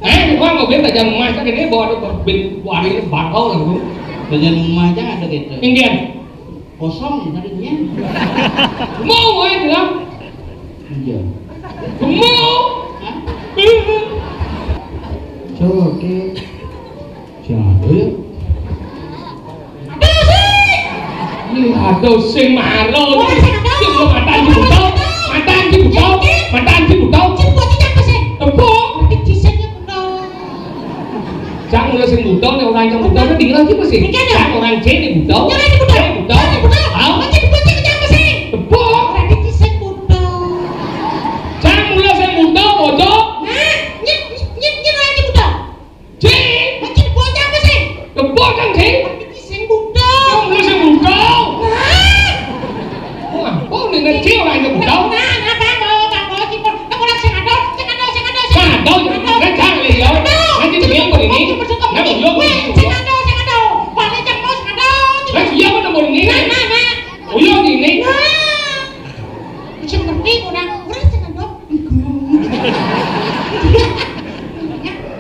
Eh, wah, mau ben tajam emas, kan ini bawa ada ben, wari bakau lah, Bu. Tajam emas aja ada gitu. Indian. Kosong tadinya. Mau aja bilang. Iya. Mau. Hah? Coba, oke. Sing ada ya. Aduh, sing. Ini ada sing maro. Wah, sing ada. Sing belum mata anjing buta. Mata anjing buta. Mata anjing buta. Sing buat apa sih? Tepuk. Tapi desainnya buta. Cang mula sing buta, nek orang yang buta, kan tinggal aja masih. Iya, iya. Cang orang C ini buta. Jangan dibuta. C buta. Jangan dibuta. Ah. Macam dibuta, jangan masih. Tepuk. Orang di desain buta. Cang mula sing buta, bocok. Nah, nyet, nyet, nyet, orang di buta. Cing. Makin bocah apa sih? Tepuk kan, Cing? Tapi sing buta. Kamu sing buta. Hah? Wah, kok ning kecil ora nyebut tau? Nah, nah, Pak, Pak, Pak, Pak, Pak, Pak, orang sing ada, sing ada, sing ada, sing ada. Sing ada, sing ada. Kan jangan, ya. Sing ada. Nanti dia begini. Sing ada. Nah, dia begini. Weh, sing ada, sing ada. Wah, ini yang mau sing ada. Lah, iya, apa nemu ini? Nah, nah, nah. Oh, iya, ini. Nah. Sing ngerti orang, orang sing ada.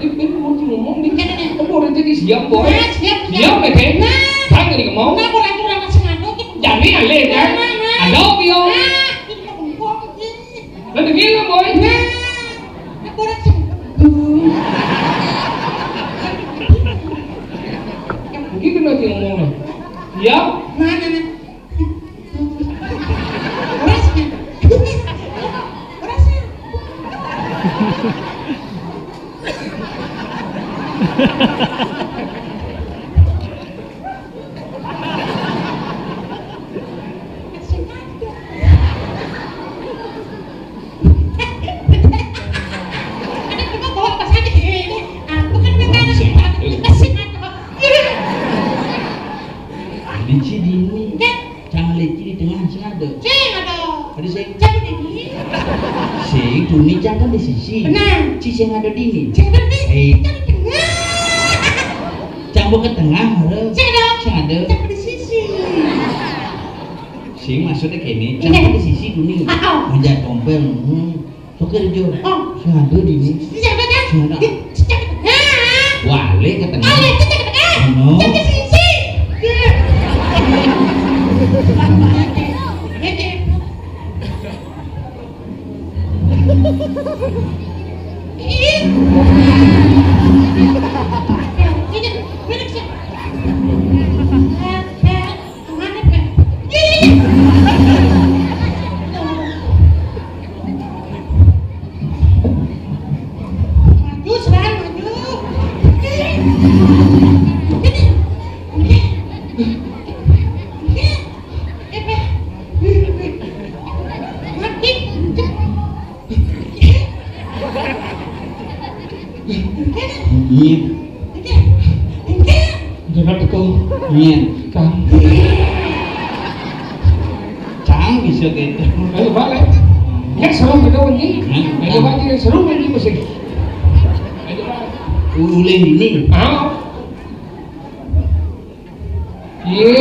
Ipin mau ngomong nih. Apa udah jadi siap, Boy? Nah, siap, siap. Siap, ya, Dek? Nah. Saya nggak mau. Nah, kurang-kurang kasih nganu, gitu. Jadi alih, kan? Nah, nah, nah. Ada apa, yo? Nah, ini mau ngomong, ih. Nanti gila, Boy. Nah, nah, kurang sih. Mungkin kena dia ngomong, nih. Siap? Nah, nah, nah. Di sini. Enggak. Jangan lagi di tengah, sing ada. Sing ada. Ada sing. Jangan lagi. Sing. Duni cang kan di sisi. Benar. Sisi yang ada dini. Cang kan di, eh, cang di tengah. Cang ke tengah, harus. Cang dong. Sing ada. Cang di sisi. Sing maksudnya kene, cang di sisi duni. Ah, oh. Manjat tompel. Hmm. Sokir jo. Oh. Sing ada dini. Sing ada, cang. Sing ada. Di, cang di tengah. Wale ke tengah. Wale, cang di tengah. Ano? Cang di sisi. Oke. Oke. Nyet. Jangan teko. Nyet. Kang. Cang bisa gitu. Ayo balik. Ya seru gitu ini. Ayo balik, seru ini musik. Ayo balik. Ulin ini. Ah. Ye.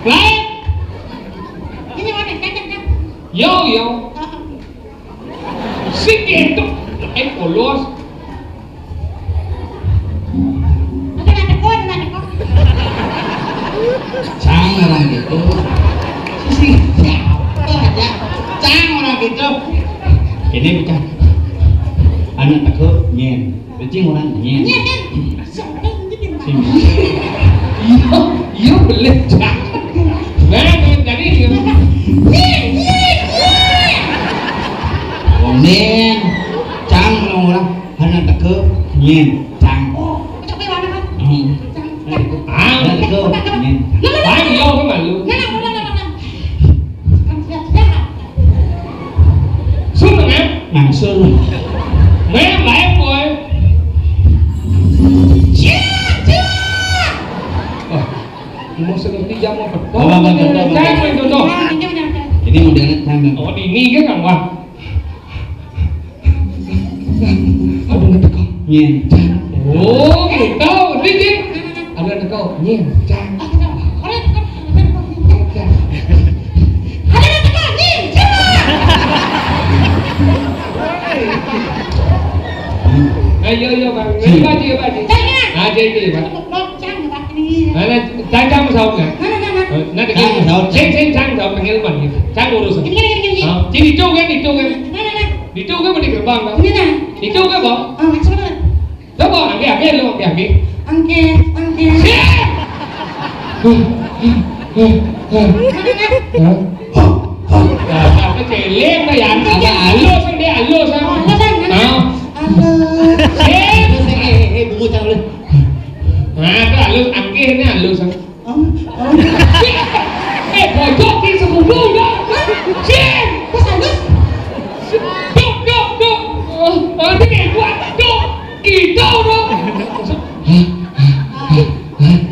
Baik. Ini mana? Cacak, Cak? Yo, yo. Heeh. Sing gitu. Eh, polos. Ada nggak teko, ada nggak teko? Cang orang gitu. Sisi siapa aja? Cang orang gitu. Ini bukan anak teko, nyen. Kucing orang nyen. Nyen, kan? Siapa yang gitu? Sing. Iya, iya, boleh, Cang. Nah, nah, tadi dia. Nyen, nyen, nyen. Oh, nyen. Cang orang-orang. Hana teko, nyen, cang. Oh, cang pe warna, Bang? Hmm. Cang, cang. Ah, hana teko, nyen. Lah, lah, lah. Ayo, aku malu. Nah, nah, nah, nah, nah, nah. Kan siap-siap. Sun, kan? Nah, sun. Mem, lain, boy. Siap, siap. Oh, mau seperti jam mau betul. Apa, apa, contoh, apa? Cang, main contoh. Nah, ini benar, benar. Ini modelnya cang, Bang. Oh, ini kan, Kang, wah. Ada nang teko. Nyen. Oh, gitu. Ini, ini. Ada nang teko. Nyen. Cang. Ayo, ayo, Bang. Ini baju, ya, baju. Aja ini, Bang. Mana cang saut nggak? Mana, mana? Oh, nah, cang saut. Sing, sing, cang saut, pengen, Bang, gitu. Cang urus. Gini, gini, gini, gini. Ah, sini, itu kan, itu kan. Mana, mana? Itu kan di gerbang, Bang. Ini, nah. Itu kan, Bang. Ah, maksudnya? Coba, angge, angge, lu, angge, angge. Angge, angge. Siap! Hah? Hah? Hah? Hah? Hah? Hah? Nah, apa celing, Bang, ya? Apa halus, dia halus, ah. Oh, halus, kan? Ah. Halus. Sip. Halus, eh, eh, eh, bungut, halus. Nah, itu halus, angge ini halus, ah. Oh, oh. Eh, bojok di sepupu, ya. Sip. Terus halus? Duk, duk, duk. Oh, oh, ini kayak gua. Duk. Gitu, dong.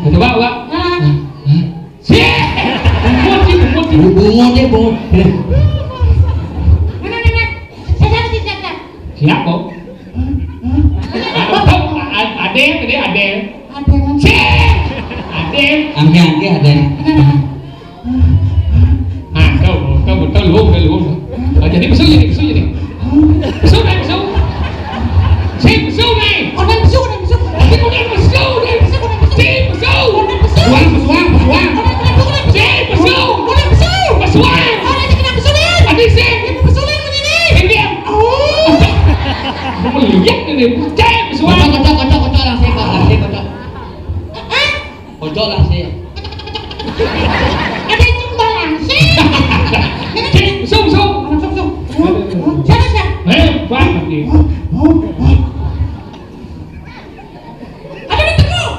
Coba, Wak. Nah. Sip. Bungut, sih, bungut, sih. Bungut, sih, bungut. Mana, mana? Saya, saya, saya, saya. Siap, kok. Ada, ada, ada. Ada. Cek! Ada. Angge, angge, ada. Ada. Ah, kau, kau betul, lu, lu, lu. Ah, jadi besok jadi, besok jadi. Besok naik, besok. Si besok naik. Orang besok, orang besok. Tapi orang besok, orang besok, orang besok. Si besok. Orang besok. Pesuang, pesuang, pesuang. Orang besok, orang besok. Si besok. Orang besok. Pesuang. Orang yang kena pesuang. Ada si. Yang pesuang ini. Ini dia. Oh. Melihat ini, cek suara. Kocok, kocok, kocok, kocok, langsung, Pak, langsung, kocok. Hah? Kocok, langsung. Ada yang nyembah langsung. Cek, sung, sung. Langsung, sung. Siapa, siapa? Eh, Pak, lagi. Ada di tengah.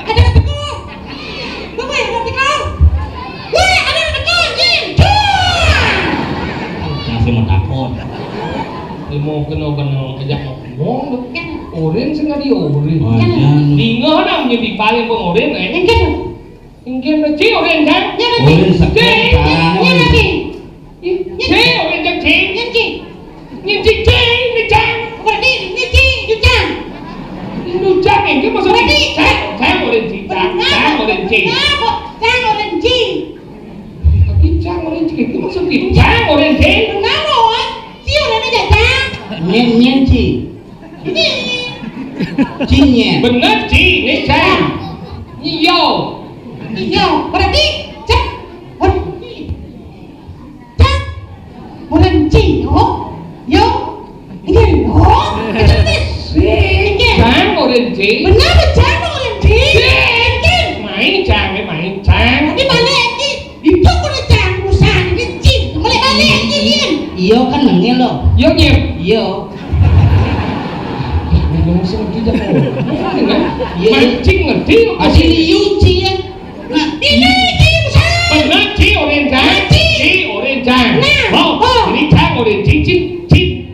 Ada yang teko. Bapak, ada yang teko. Woi, ada yang teko, Jin. Masih mau takut. Ilmu kena bener ajak ngomong. Kan. Orin sing tadi orin. Oh, iya. Bingung namanya di paling pengorin, eh. Yang kan. Inggih, Ci, orin, Cang. Orin seger, Ci, Cang. Ci, orin, Cang, Ci. Nyen, Ci. Nyen, Ci, Ci, ini, Cang. Berarti, ini, Ci, itu, Cang. Itu, Cang, ini maksud Berarti, Cang, Cang, orin, Ci, Cang, Cang, orin, Ci. Kenapa? Cang, orin, Ci. Tapi Cang, orin, Ci, ini maksud Ci, Cang, orin, Ci. Kenapa, Wan? Ci, orin aja, Cang. Nyen, nyen, Ci. Ci, nyen. Bener, Ci, ini, Cang. Iya. Iya, berarti cek. Cek. Bukan ci, oh. Yo. Iya, oh. Itu nih. Iya. Cang, orin, Ci. Benar, Cang, orin, Ci. Iya. Main, Cang, main, Cang. Nanti balik, Ci. Itu kudu Cang, urusan ini, Ci. Balik, balik, Ci, Lin. Iya, kan nengil, loh. Yo, Nyir. Iya. Bingung sih, ngerti, Cang. Iya. Mancing, ngerti. Masih liu, Ci, ya. Nah, ini Ci, Cang. Benar, Ci, orin, Cang. Ci. Ci, orin, Cang. Nah, oh, oh. Ini Cang, orin, Ci, Ci, Ci.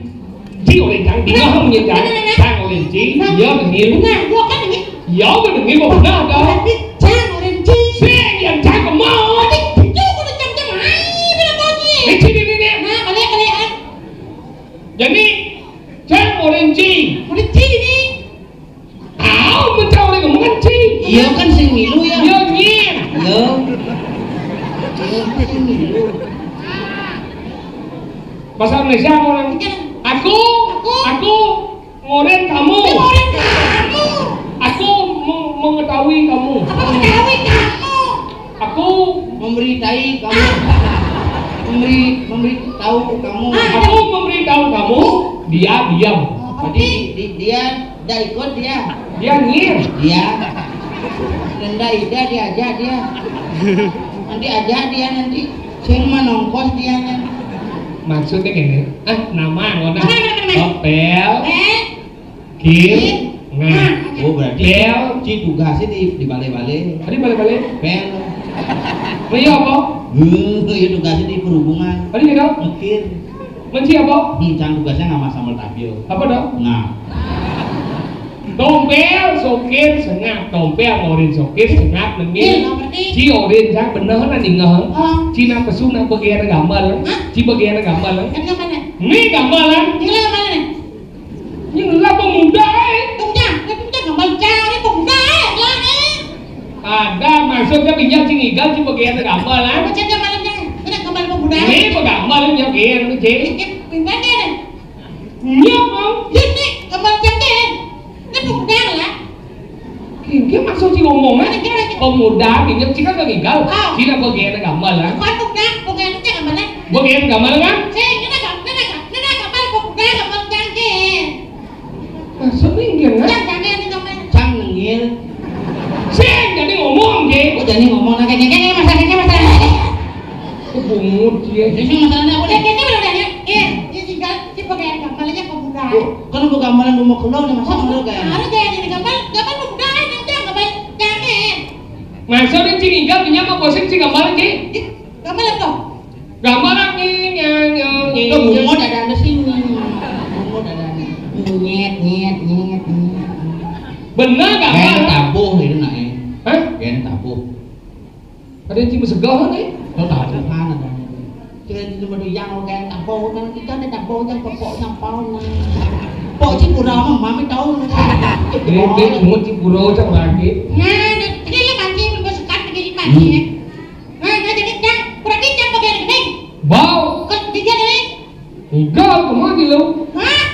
Ci, orin, Cang. Bingung, Cang. Nah, nah, nah. Cang, orin, Ci. Nah. Iya, bener. Nah, gua kan ini. Iya, bener, gua bener, dah. Berarti Cang, orin, Ci. Sing, yang Cang kemau. Berarti itu gua udah Cang, Cang. Ai, bilang gua, Ci. Ini, Ci, ini, ini. Nah, balik, balik, ah. Jadi, Cang, orin, Ci. Orin, Ci, ini. Tahu, mencari ngomong kan, Ci. Iya, kan sing milu, ya. Iya, Nyir. Iya. Iya, kan sing milu. Bahasa Indonesia orang. Iya. Aku, aku, aku ngorin kamu. Ngorin kamu. Aku me- mengetahui kamu. Aku mengetahui kamu. Aku memberitai kamu. Memberi, memberitahu kamu. Ah, aku memberitahu kamu, dia diam. Berarti di, di, dia tidak ikut dia. Dia, Nyir. Dia. Rendah ida diajak dia. Nanti ajak dia nanti. Sing menongkos dia, Nyir. Maksudnya gini, ah, nama, ngono. Nama, nama, nama. Topel. Eh? Kir. Kir. Nah. Nah. Oh, berarti Pel. Ci tugasnya di, di bale-bale. Tadi bale-bale. Pel. Nah, iya apa? Hmm, iya tugasnya di perhubungan. Tadi gitu? Mikir. Menci apa? Hmm, Cang tugasnya nggak sama Tabio. Apa dong? Nah. Tompel, sokir, sengap. Tompel, ngorin, sokir, sengap, nengil. Iya, ngerti. Ci orin, Cang, bener, nanti ngeh. Oh. Ci nak pesu, nak bagian gambar. Hah? Ci bagian gambar. Kan gambar, ya? Ini gambar, kan? Ini gambar, ya? Ini lah pemuda, eh. Pemuda, ini pemuda gambar cari pemuda, eh, lah, eh. Ada maksudnya pinjam sing igal, sing bagian gambar, lah. Baca dia malam, Cang. Ini gambar pemuda. Ini pegambar, ini yang kian, ini, Cing. Ini pindah, Cang. Iya, Bang. Ini gambar Cang, Cang. Ini pemuda, lah. Ini maksud si ngomongnya. Ini kira lagi. Pemuda, pinjam sing kan igal. Ah. Sing bagian gambar, lah. Bukan pemuda, bukan itu gambarnya. Bagian gambar, kan? Sing, ini gambar, ini gambar, ini gambar pemuda, gambar Cang, Cang. Maksudnya gimana? Cang, jangan ini ngapain? Cang nengil. Sing, jadi ngomong, Ge. Oh, jadi ngomong, nah, kayak gini, masalahnya, masalahnya. Kebungut, ya. Ini masalahnya apa, Dek? Ini udah, udah, ya. Eh, ini tinggal, si pegawai gambarnya pemuda. Oh, kan bukan gambaran rumah keluar, nih, masa Oh, keluar, kan? Harus kayak gini, gambar, gambar pemuda, kan, Cang, gambar, jangan. Maksudnya, Cing, tinggal, punya apa, bosen, Cing, gambar, Cing? Ih, gambar apa? Gambar lagi, nyang, nyang, nyang, Itu nyang. Bungut ada di sini. Bungut ada di Nyet, nyet, nyet, nyet. Bener gambar. Kayak tabuh itu, nak, ya. Hah? Kayak tabuh. Ada yang cuma segah, nih. Lo tabuh mana, kan? Kira itu cuma di yang, kayak tabuh, kan? Kita ada tabuh, yang pokok, yang pau, nah. Pok Cipura mah, mami tahu. Ini, ini, bungut Cipura, Cang, lagi. Nah, ini lagi, bersekat, ini lagi, ya. Hmm. Nah, nah, jadi Cang, berarti Cang bagian gede. Bau. Kan tiga nih. Enggak, kamu aja lu. Hah?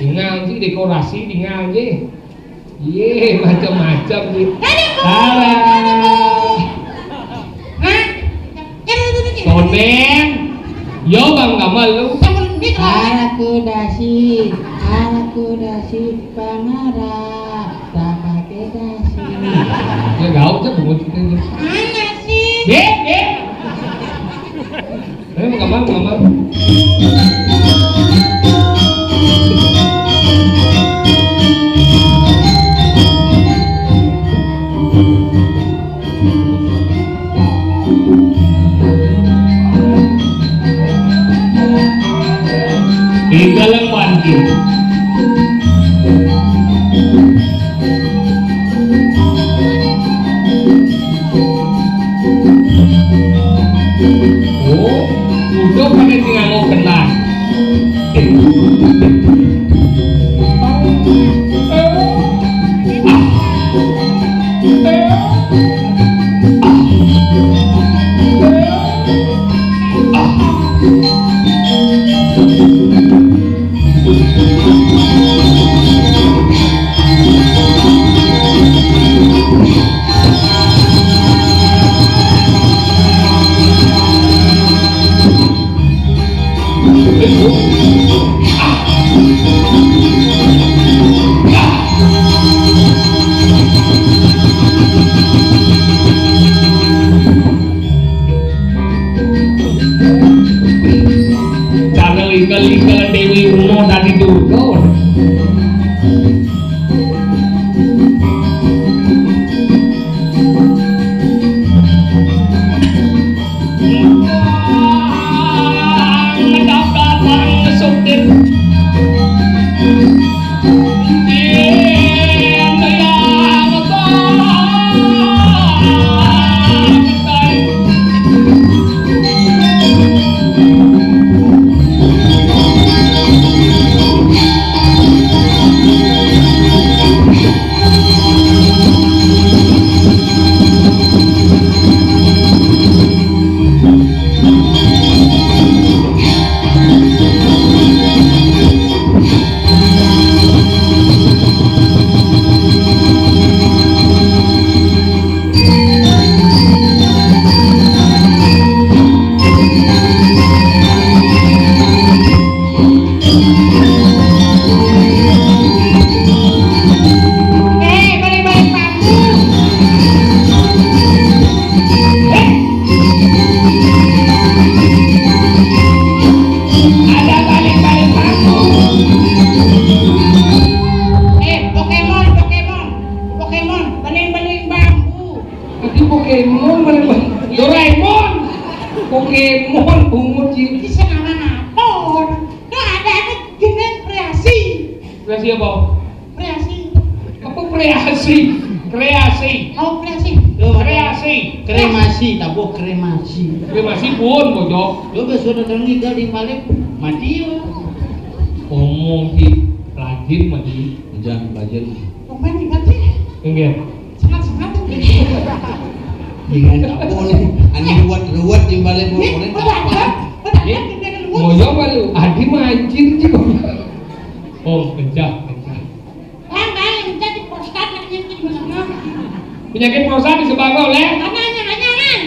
Tinggal sih dekorasi, tinggal sih. Iya, macam-macam sih. Ada, Bu. Ada. Ada, Bu. Hah? Ada, Bu, Bu, Bu. Sonen. Yo, Bang Gamal lu. Sama ini kalau Aku dasi, aku dasi pangarap, tak pakai dasi. Ya, gaul aja bungut kita aja. Mana sih? Dek, dek. Eh, Bang Gamal, Bang Gamal. Kreasi apa? Kreasi. Apa kreasi? Kreasi. Oh, kreasi. Kreasi. Kremasi, tabuh kremasi. Kremasi pun, bojok. Lu geus sudah dengar tinggal di balik, mati ya. Omong ki, rajin mati. Jangan rajin. Pemain di mati. Enggak. Sangat-sangat itu. Dengan apa nih? Aneh ruwet-ruwet di balik. Ini, pokoknya udah ada. Udah ada. Ini, ngoyong malu. Adi mah anjir juga. Oh, pecah, pecah. Penyakit prostat di sebelah. Karena hanya, hanya kan.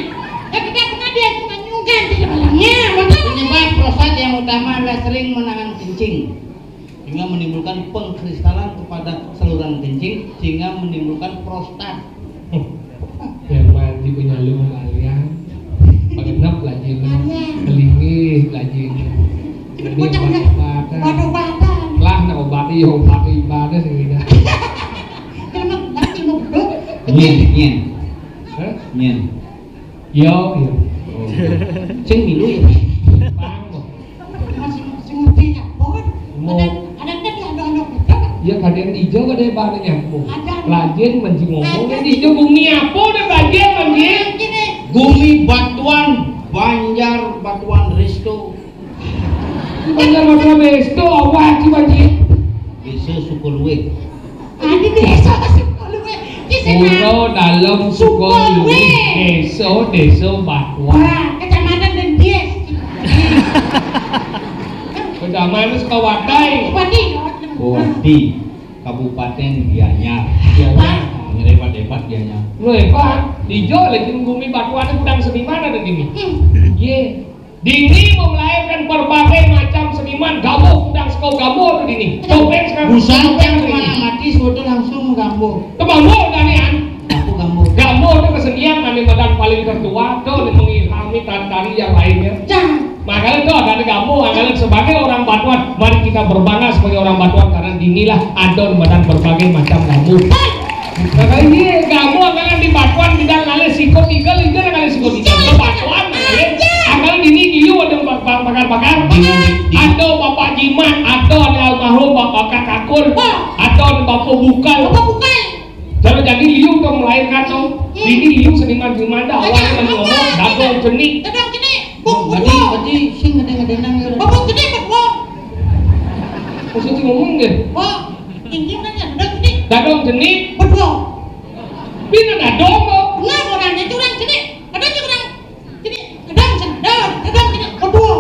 Ya, kita pernah dia cuma nyungkan di sebelahnya. Penyebab prostat yang utama adalah sering menahan kencing, sehingga menimbulkan pengkristalan kepada saluran kencing, sehingga menimbulkan prostat. Yang mandi punya lu kalian. Pagenep lagi lu. Kelingih lagi lu. Jadi obat-obatan. Obat-obatan. Lah, nah, obatnya ya obat ibadah sih, gitu. Nyen, nyen. Hah? Nyen. Yo, yo. Oh. Sing milu ya. Pang. Masih, masih ngerti ya, Bun? Mau. Ada, ada kan ya, ada, ada, ada. Ya, kadang ijo kadang bana nyambung. Ada. Lajin menji ngomong, ada. Ini ijo bumi apa udah lajin menji? Gini. Gumi Batuan, Banjar Batuan Resto. Banjar Batuan Resto, apa sih, Banji? Desa Sukolue. Adi desa Sukolue. Pulau Dalam Sukolue. Desa, desa Batuan. Wah, kecamatan dan dia. Kecamatan Sukawatai. Bupati. Bupati. Kabupaten Gianyar. Gianyar. Ngerebat-rebat Gianyar. Lu hebat. Dijo lagi bumi Batuan gudang seniman ada gini. Hmm. Ye. Dini mau melahirkan berbagai macam seniman, gamuh, undang sekau gamuh tu dini. Topeng sekarang. Busan topeng kan kemana mati, suatu langsung menggamuh. Kemana dah ni, An? Aku gamuh. Gamuh tu kesenian, ane badan paling tertua, tu ane mengilhami tari-tari yang lainnya. Makanya tu ada gamuh, makanya sebagai orang Batuan, mari kita berbangga sebagai orang Batuan karena dinilah ada badan berbagai macam gamuh. Makanya ini gamuh anggalan di Batuan kita ngalih siko tiga, tiga ngalih siko tiga. Ke Batuan ngalih. Anggalan dini liu ada bakar-bakar. Ada Bapak Jimat, ada almarhum Bapak Kakul, ada Bapak Bukal. Bapak Bukal. Kalau jadi liu tu melahirkan tu. Dini liu seniman-seniman dah awal kan ngomong dadong cenik. Dadong cenik. Bung, berarti, berarti sing ada-ada nang ya. Bung cenik, bung. Maksud ngomong deh. Bung. Tinggi kan ya, dadong cenik. Dadong cenik. Bung. Bina dadong kok. Benar, orang itu orang cenik. Ada je orang cenik. Dadong cenik. Dadong, dadong cenik. Berdua.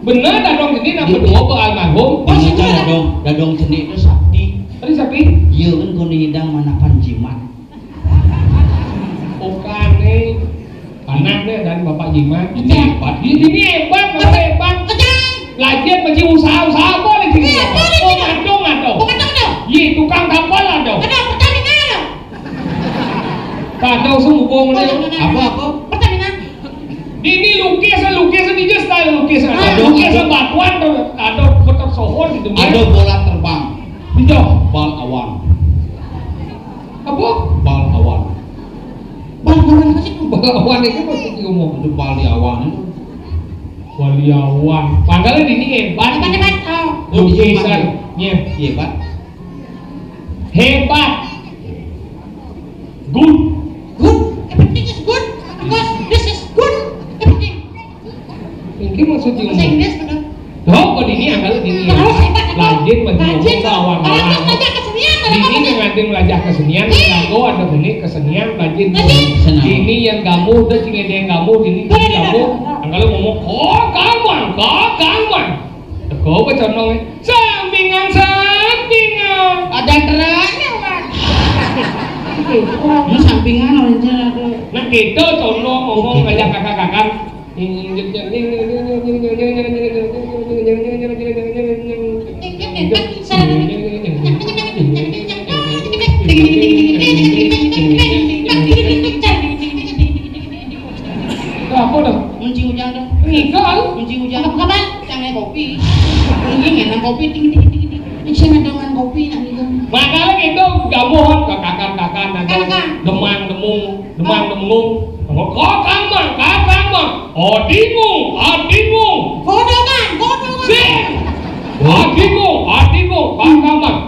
Benar dadong cenik nak berdua ke almarhum? Benar dadong, dadong cenik itu sakti. Ada sakti? Iya kan kau ni hidang manapan jimat. Bukan ni. Anak dia dan Bapak Jimat. Ini hebat. Ini, ini hebat, hebat. Lagi masih usaha-usaha apa lagi? Iya, apa lagi? Oh, ngadong, ngadong. Oh, ngadong, ngadong. Iya, tukang kapal ngadong. Ada Pertamina. Kacau semua hubungan. Apa, apa? Pertamina. Ini lukisan, lukisan ini style lukisan. Ah, lukisan Batuan ada betul sohor gitu. Ada bola terbang. Tidak. Bal awan. Apa? Bal awan. Bal awan apa sih? Bal awan itu masih diomong. Itu bal di awan itu. Bal di awan. Padahal ini hebat. Hebat, hebat. Oh. Lukisan. Iya. Iya, Pak. Hebat. Good. Good. Everything is good because this is good. Everything. Ini maksudnya bahasa Inggris benar. Loh, kok ini anggal ini? Terus hebat, hebat. Lajin, rajin, belajar kesenian, ini yang ada belajar kesenian, aku ada benih kesenian, rajin. Ini yang kamu udah cing ada yang kamu ini kamu anggal ngomong kok kamu, kok kamu. Teko apa condong? Sampingan, sampingan. Ada terangnya, Wan. Ini sampingan orang jalan tuh. Nah, kita condong ngomong ngajak kakak-kakak. Apa dah? Mencing ujang dah. Enggak. Mencing ujang. Apa kabar? Jangan kopi. Ini ngenang kopi, ting, ting, ting, ting. Ini saya ngedangan kopi, nak gitu. Makanya gitu, gamuhan ke kakan-kakan, ada kakan. Demang, demung, demang, demung. Kakang mang, kakang mang. Adingung, adingung. Godongan, godongan. Sing. Adingung, adingung, kakang mang.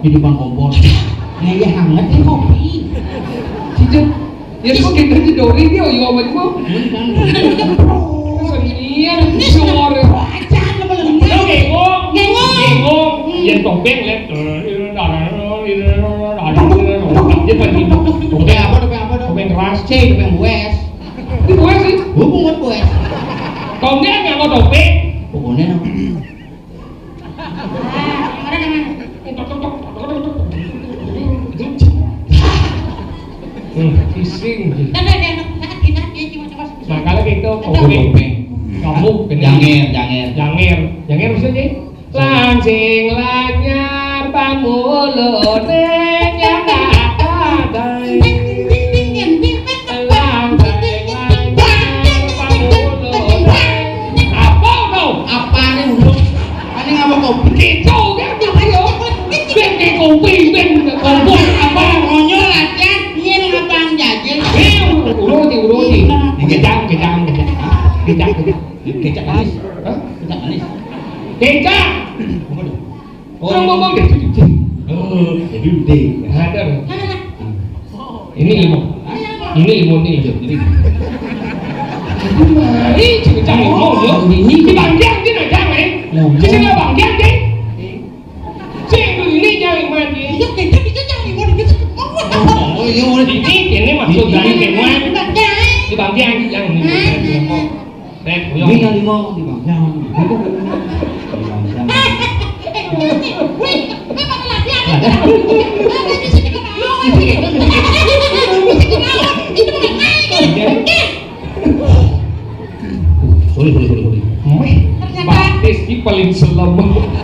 Jadi bang kompor. Nah, ya hangat nih kopi. Sejak ya kok kita jedori dia, yo apa juga? Senian suara. Bacaan apa lu? Lu ngengong. Ngengong. Ngengong. Ya topeng, lihat. Dia tadi. Topeng apa, topeng apa, topeng? Topeng keras. Cek, topeng bues. Ini bues sih. Gua pungut bues. Kau nggak nganggo topeng? Pokoknya no. Hmm, pusing. Makanya gitu, topeng. Kamu kena janger, janger. Janger. Janger maksudnya? Lancing lanyar pangulune nyangka kadai. Lancing lanyar pangulune. Apa kau? Apa nih, Bro? Ini ngapa kau? Gitu kan, gitu. Ben kayak kopi, ben kompor, apa? Konyol aja, iya nih ngapa yang jajil? Eh, uruti, uruti. Kejang, kejang, kejang. Kejang, kejang. Kecap manis. Hah? Kecap manis. Kecap. Apa tuh? Oh, orang ngomong deh. Oh, jadi udah. Ada. Ini limo. Ini limo nih. Jadi. Ini cuma cari limo, yo. Ini dibangkiang dia nak jangan. Sisi nggak bangkiang deh. Sing ini jangan mandi. Iya, kita bisa cari limo di sini. Oh, iya, udah. Ini, ini maksud dari limo. Dibangkiang yang ini. Tet, ini yang lima, lima. Yang. Wih, memang latihan. Ada di sini ketawa. Itu bukan main. Sorry, sorry, sorry, sorry. Meh, ternyata batis ki paling selem.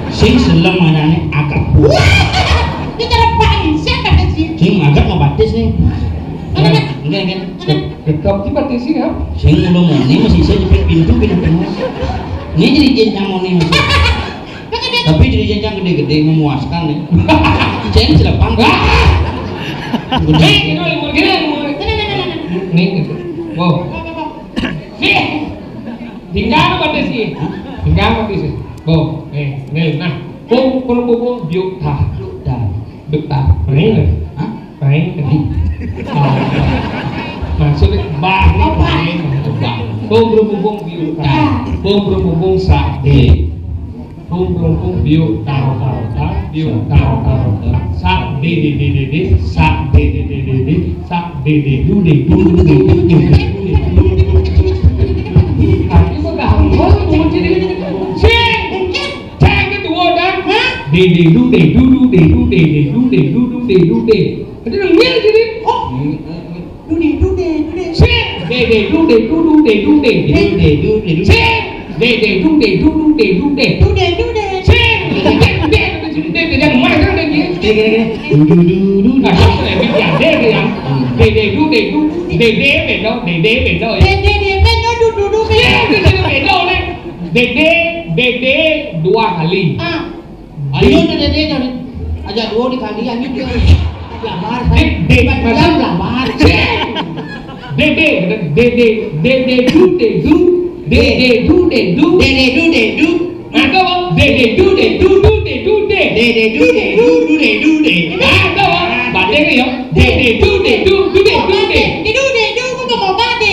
Sing selem manane akad. Wah, kita rebahin siapa sih? Sing akad mau batis nih. Enggak, enggak. Tetap tiba di sini ya. Sing udah mau nih masih bisa jepit pintu pintu. Ini jadi jin nyamoni masih. Tapi jadi jin yang gede-gede memuaskan nih. Cen celepang. Gede. Ini gitu. Wow. Nih. Tinggal apa sih? Tinggal apa sih? Wow. Eh, Nel, nah. Pung, pung, pung, pung, biuk, tah. Biuk, tah. Biuk, tah. Ini. Hah? Main tadi. Maksudnya bang, bang. Bong berhubung biu. Bong berhubung sade. Bong berhubung biu tau tau tau biu tau tau tau. Sak de de de de de sak de de de de de sak de de du de du du de du de du de du. Tapi kok gak mau jadi sing. Cek kedua dah. Hah? De de du de du du de du de de du de du du de du de. Ada yang ngiler jadi. Oh. Dude, dude, dude. Sing. De de du de du du de du de. De de du de du. Sing. De de du de du du de du de. Dude, dude. Sing. De de du de du de de. Yang mana ada dia? Gini, gini, gini. Du du du du. Nah, satu ya, biar dia dia. De de du de du. De de bedo, de de bedo. De de de bedo, du du du bedo. Sing, de de bedo nih. De de, de de dua kali. Ah. Ayo, de de de. Aja dua dikali, ayo dia. Blabar, de de, blabar. De de, de de, de de du de du. De de du de du. De de du de du. Nah, itu apa? De de du de du, du de du de. De de du de du, du de du de. Nah, itu apa? Baca ya. De de du de du, du de du de. De du de du, gua nggak mau baca.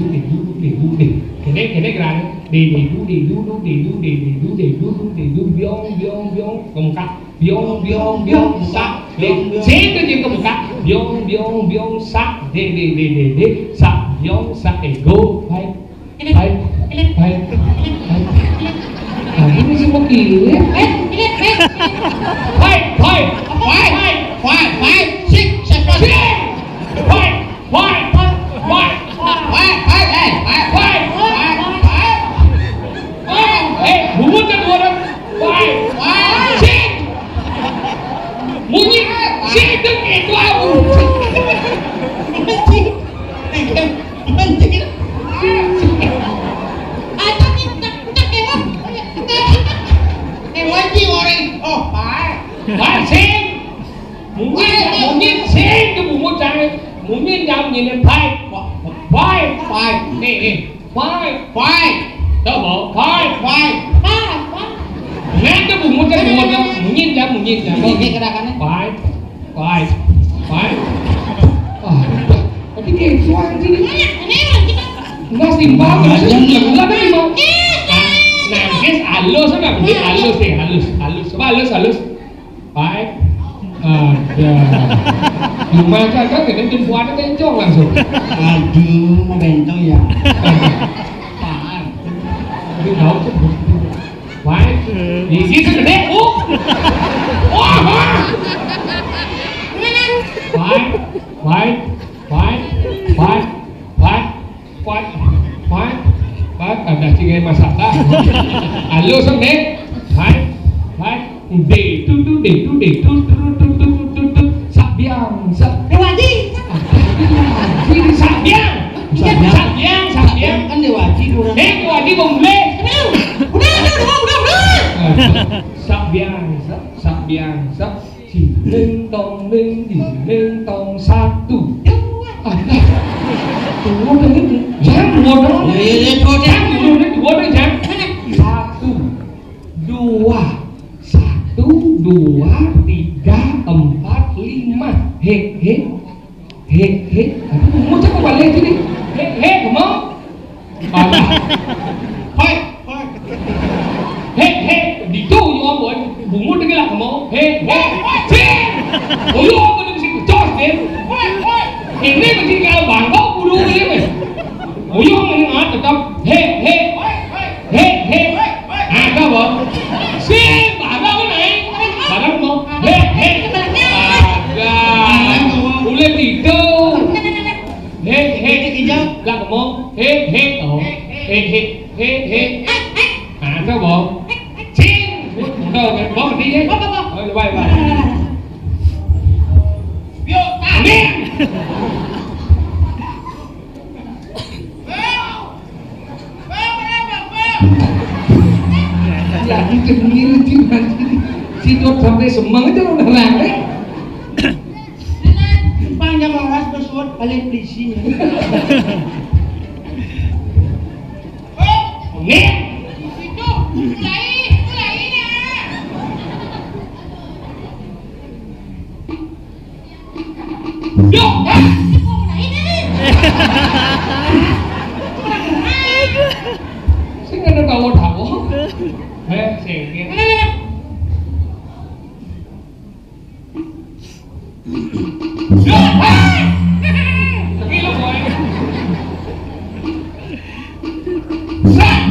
đu, đê đu, đê đu, đê. Kéné, kéné gerakan. Đê, đê đu, đê đu, đu, đê đu, đê, đê đu, đê đu, đu, đê đu, biong, biong, biong, kemekak. Biong, biong, biong, sak. Đê, sing tu je kemekak. Biong, biong, biong, sak. Đê, đê, đê, đê, đê. Sak, biong, sak, ê, go. Hai. Hai. Hai. Hai. Ah, ini semua kirim. Hai, hai. Hai. Hai. Hai. Sik, sik. Sik. Hai. Hai. Hai. Hai. Hai. Hai. Hai. Hai. Hai. Hai. Eh, bungut kan dua orang. Hai. Hai. Sik. Bunyi. Sik, itu aku. Anjir. Anjir. Ada minta, minta kewat. Eh, wajib orang. Oh, baik. Baik, sing. Mungkin, mungkin sing tu bungut jangan. Mungkin jangan ini baik. Baik, baik. Nih, nih. Baik. Baik. Tahu, baik. Baik. Baik, baik. Nah, tu bungut kan bungut tu. Mungkin dah, mungkin dah. Ini, ini gerakannya. Baik. Baik. Baik. Ah, tapi kayak suara sini. Enggak sih, Bang. Enggak ada, Bang. Nah, guys, halus apa? Halus deh, halus, halus. Coba halus, halus. Baik. Ada. Lumayan kan, kan, kena jempuannya bencong langsung. Aduh, mau bencong ya. Apaan? Aduh, tahu tuh. Baik. Gigi segede, Bu. Wah, wah. Baik, baik, baik, baik, baik, baik, baik, ada cingin masak dah. Halus, Nek. Baik, baik. Dé, tu, tu, dé, tu, dé, tu, tu, tu, tu, tu, tu. Sak biang, sak. Déwaji. Ini sak biang. Sak biang. Sak biang, sak biang. Kan Déwaji kurang. Eh, Déwaji belum boleh. Udah, udah, udah, udah, udah. Sak biang, sak, sak biang, sak. Jing ling tong ling, jing ling tong, satu. Dua. Ah, dua dong. Jang, dua dong. Iya, iya, iya, dua, dua. Jang, dua dong, dua dong, jang. Satu, dua. Satu, dua, tiga, empat, lima. Hé, hé. Hé, hé. Aduh, mau cakap balik sini. Hé, hé, kamu. Alah. Hoi, hoi. Hé, hé. Di tu, yo, boy. Bungut lagi lah kamu. Hé, hé. Cing. Oh, yo, aku mesti kecos, Cing. Ini mesti kalau bangkok, bulu ini, weh. Oh, yo, ini, ah, tetap. Hé, hé. Hé, hé. Ah, kau, Bang. Sip, barang kau naik. Barang kau. Hé, hé. Ada. Boleh tidur. Hé, hé. Lah, kau. Hé, hé. Oh. Hé, hé. Hé, hé. Ah, kau, Bang. Cing. Kau, Bang, ni, eh. Bang, bang, bang. Oh, bye, bye. Yuk, ah. Ni. Jadi, demi rezeki nanti. Sidot sampai semang aja udah rame. Panjang laras bersuat balik polisi. Nih. Itu, mulai, mulai ya. Yo, ah. Sing ada tawa-tawa. Eh, sing. Yo, ah. Tapi lu, boy. Sing.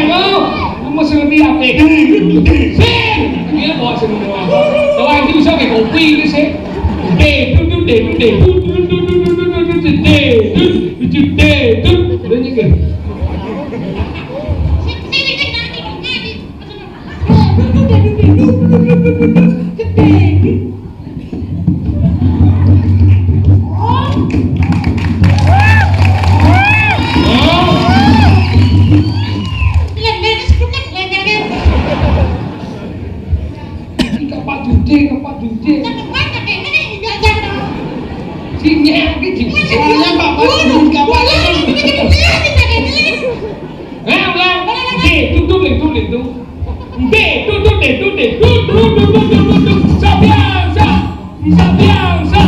Kamu mesti ngerti apa? Sing. Ini mau sing mau. Kalau itu bisa kayak kopi itu sih. Dé, dut, dut, dé, dut, dé, dut, dut, dut, dut, dut, dut, dut, dut, dé, dut, dut, dé, dut. Udah nyengir. Iki kapak dudé, kapak dudé. Sing nyek iki sing nyek kapak dudé, kapak dudé. Eh, ulang. Dé, dut, dut, dé, dut, dé, dut. Dé, dut, dut, dé, dut, dé, dut, dut, dut, dut, dut, dut. Sabiasa. Sabiasa.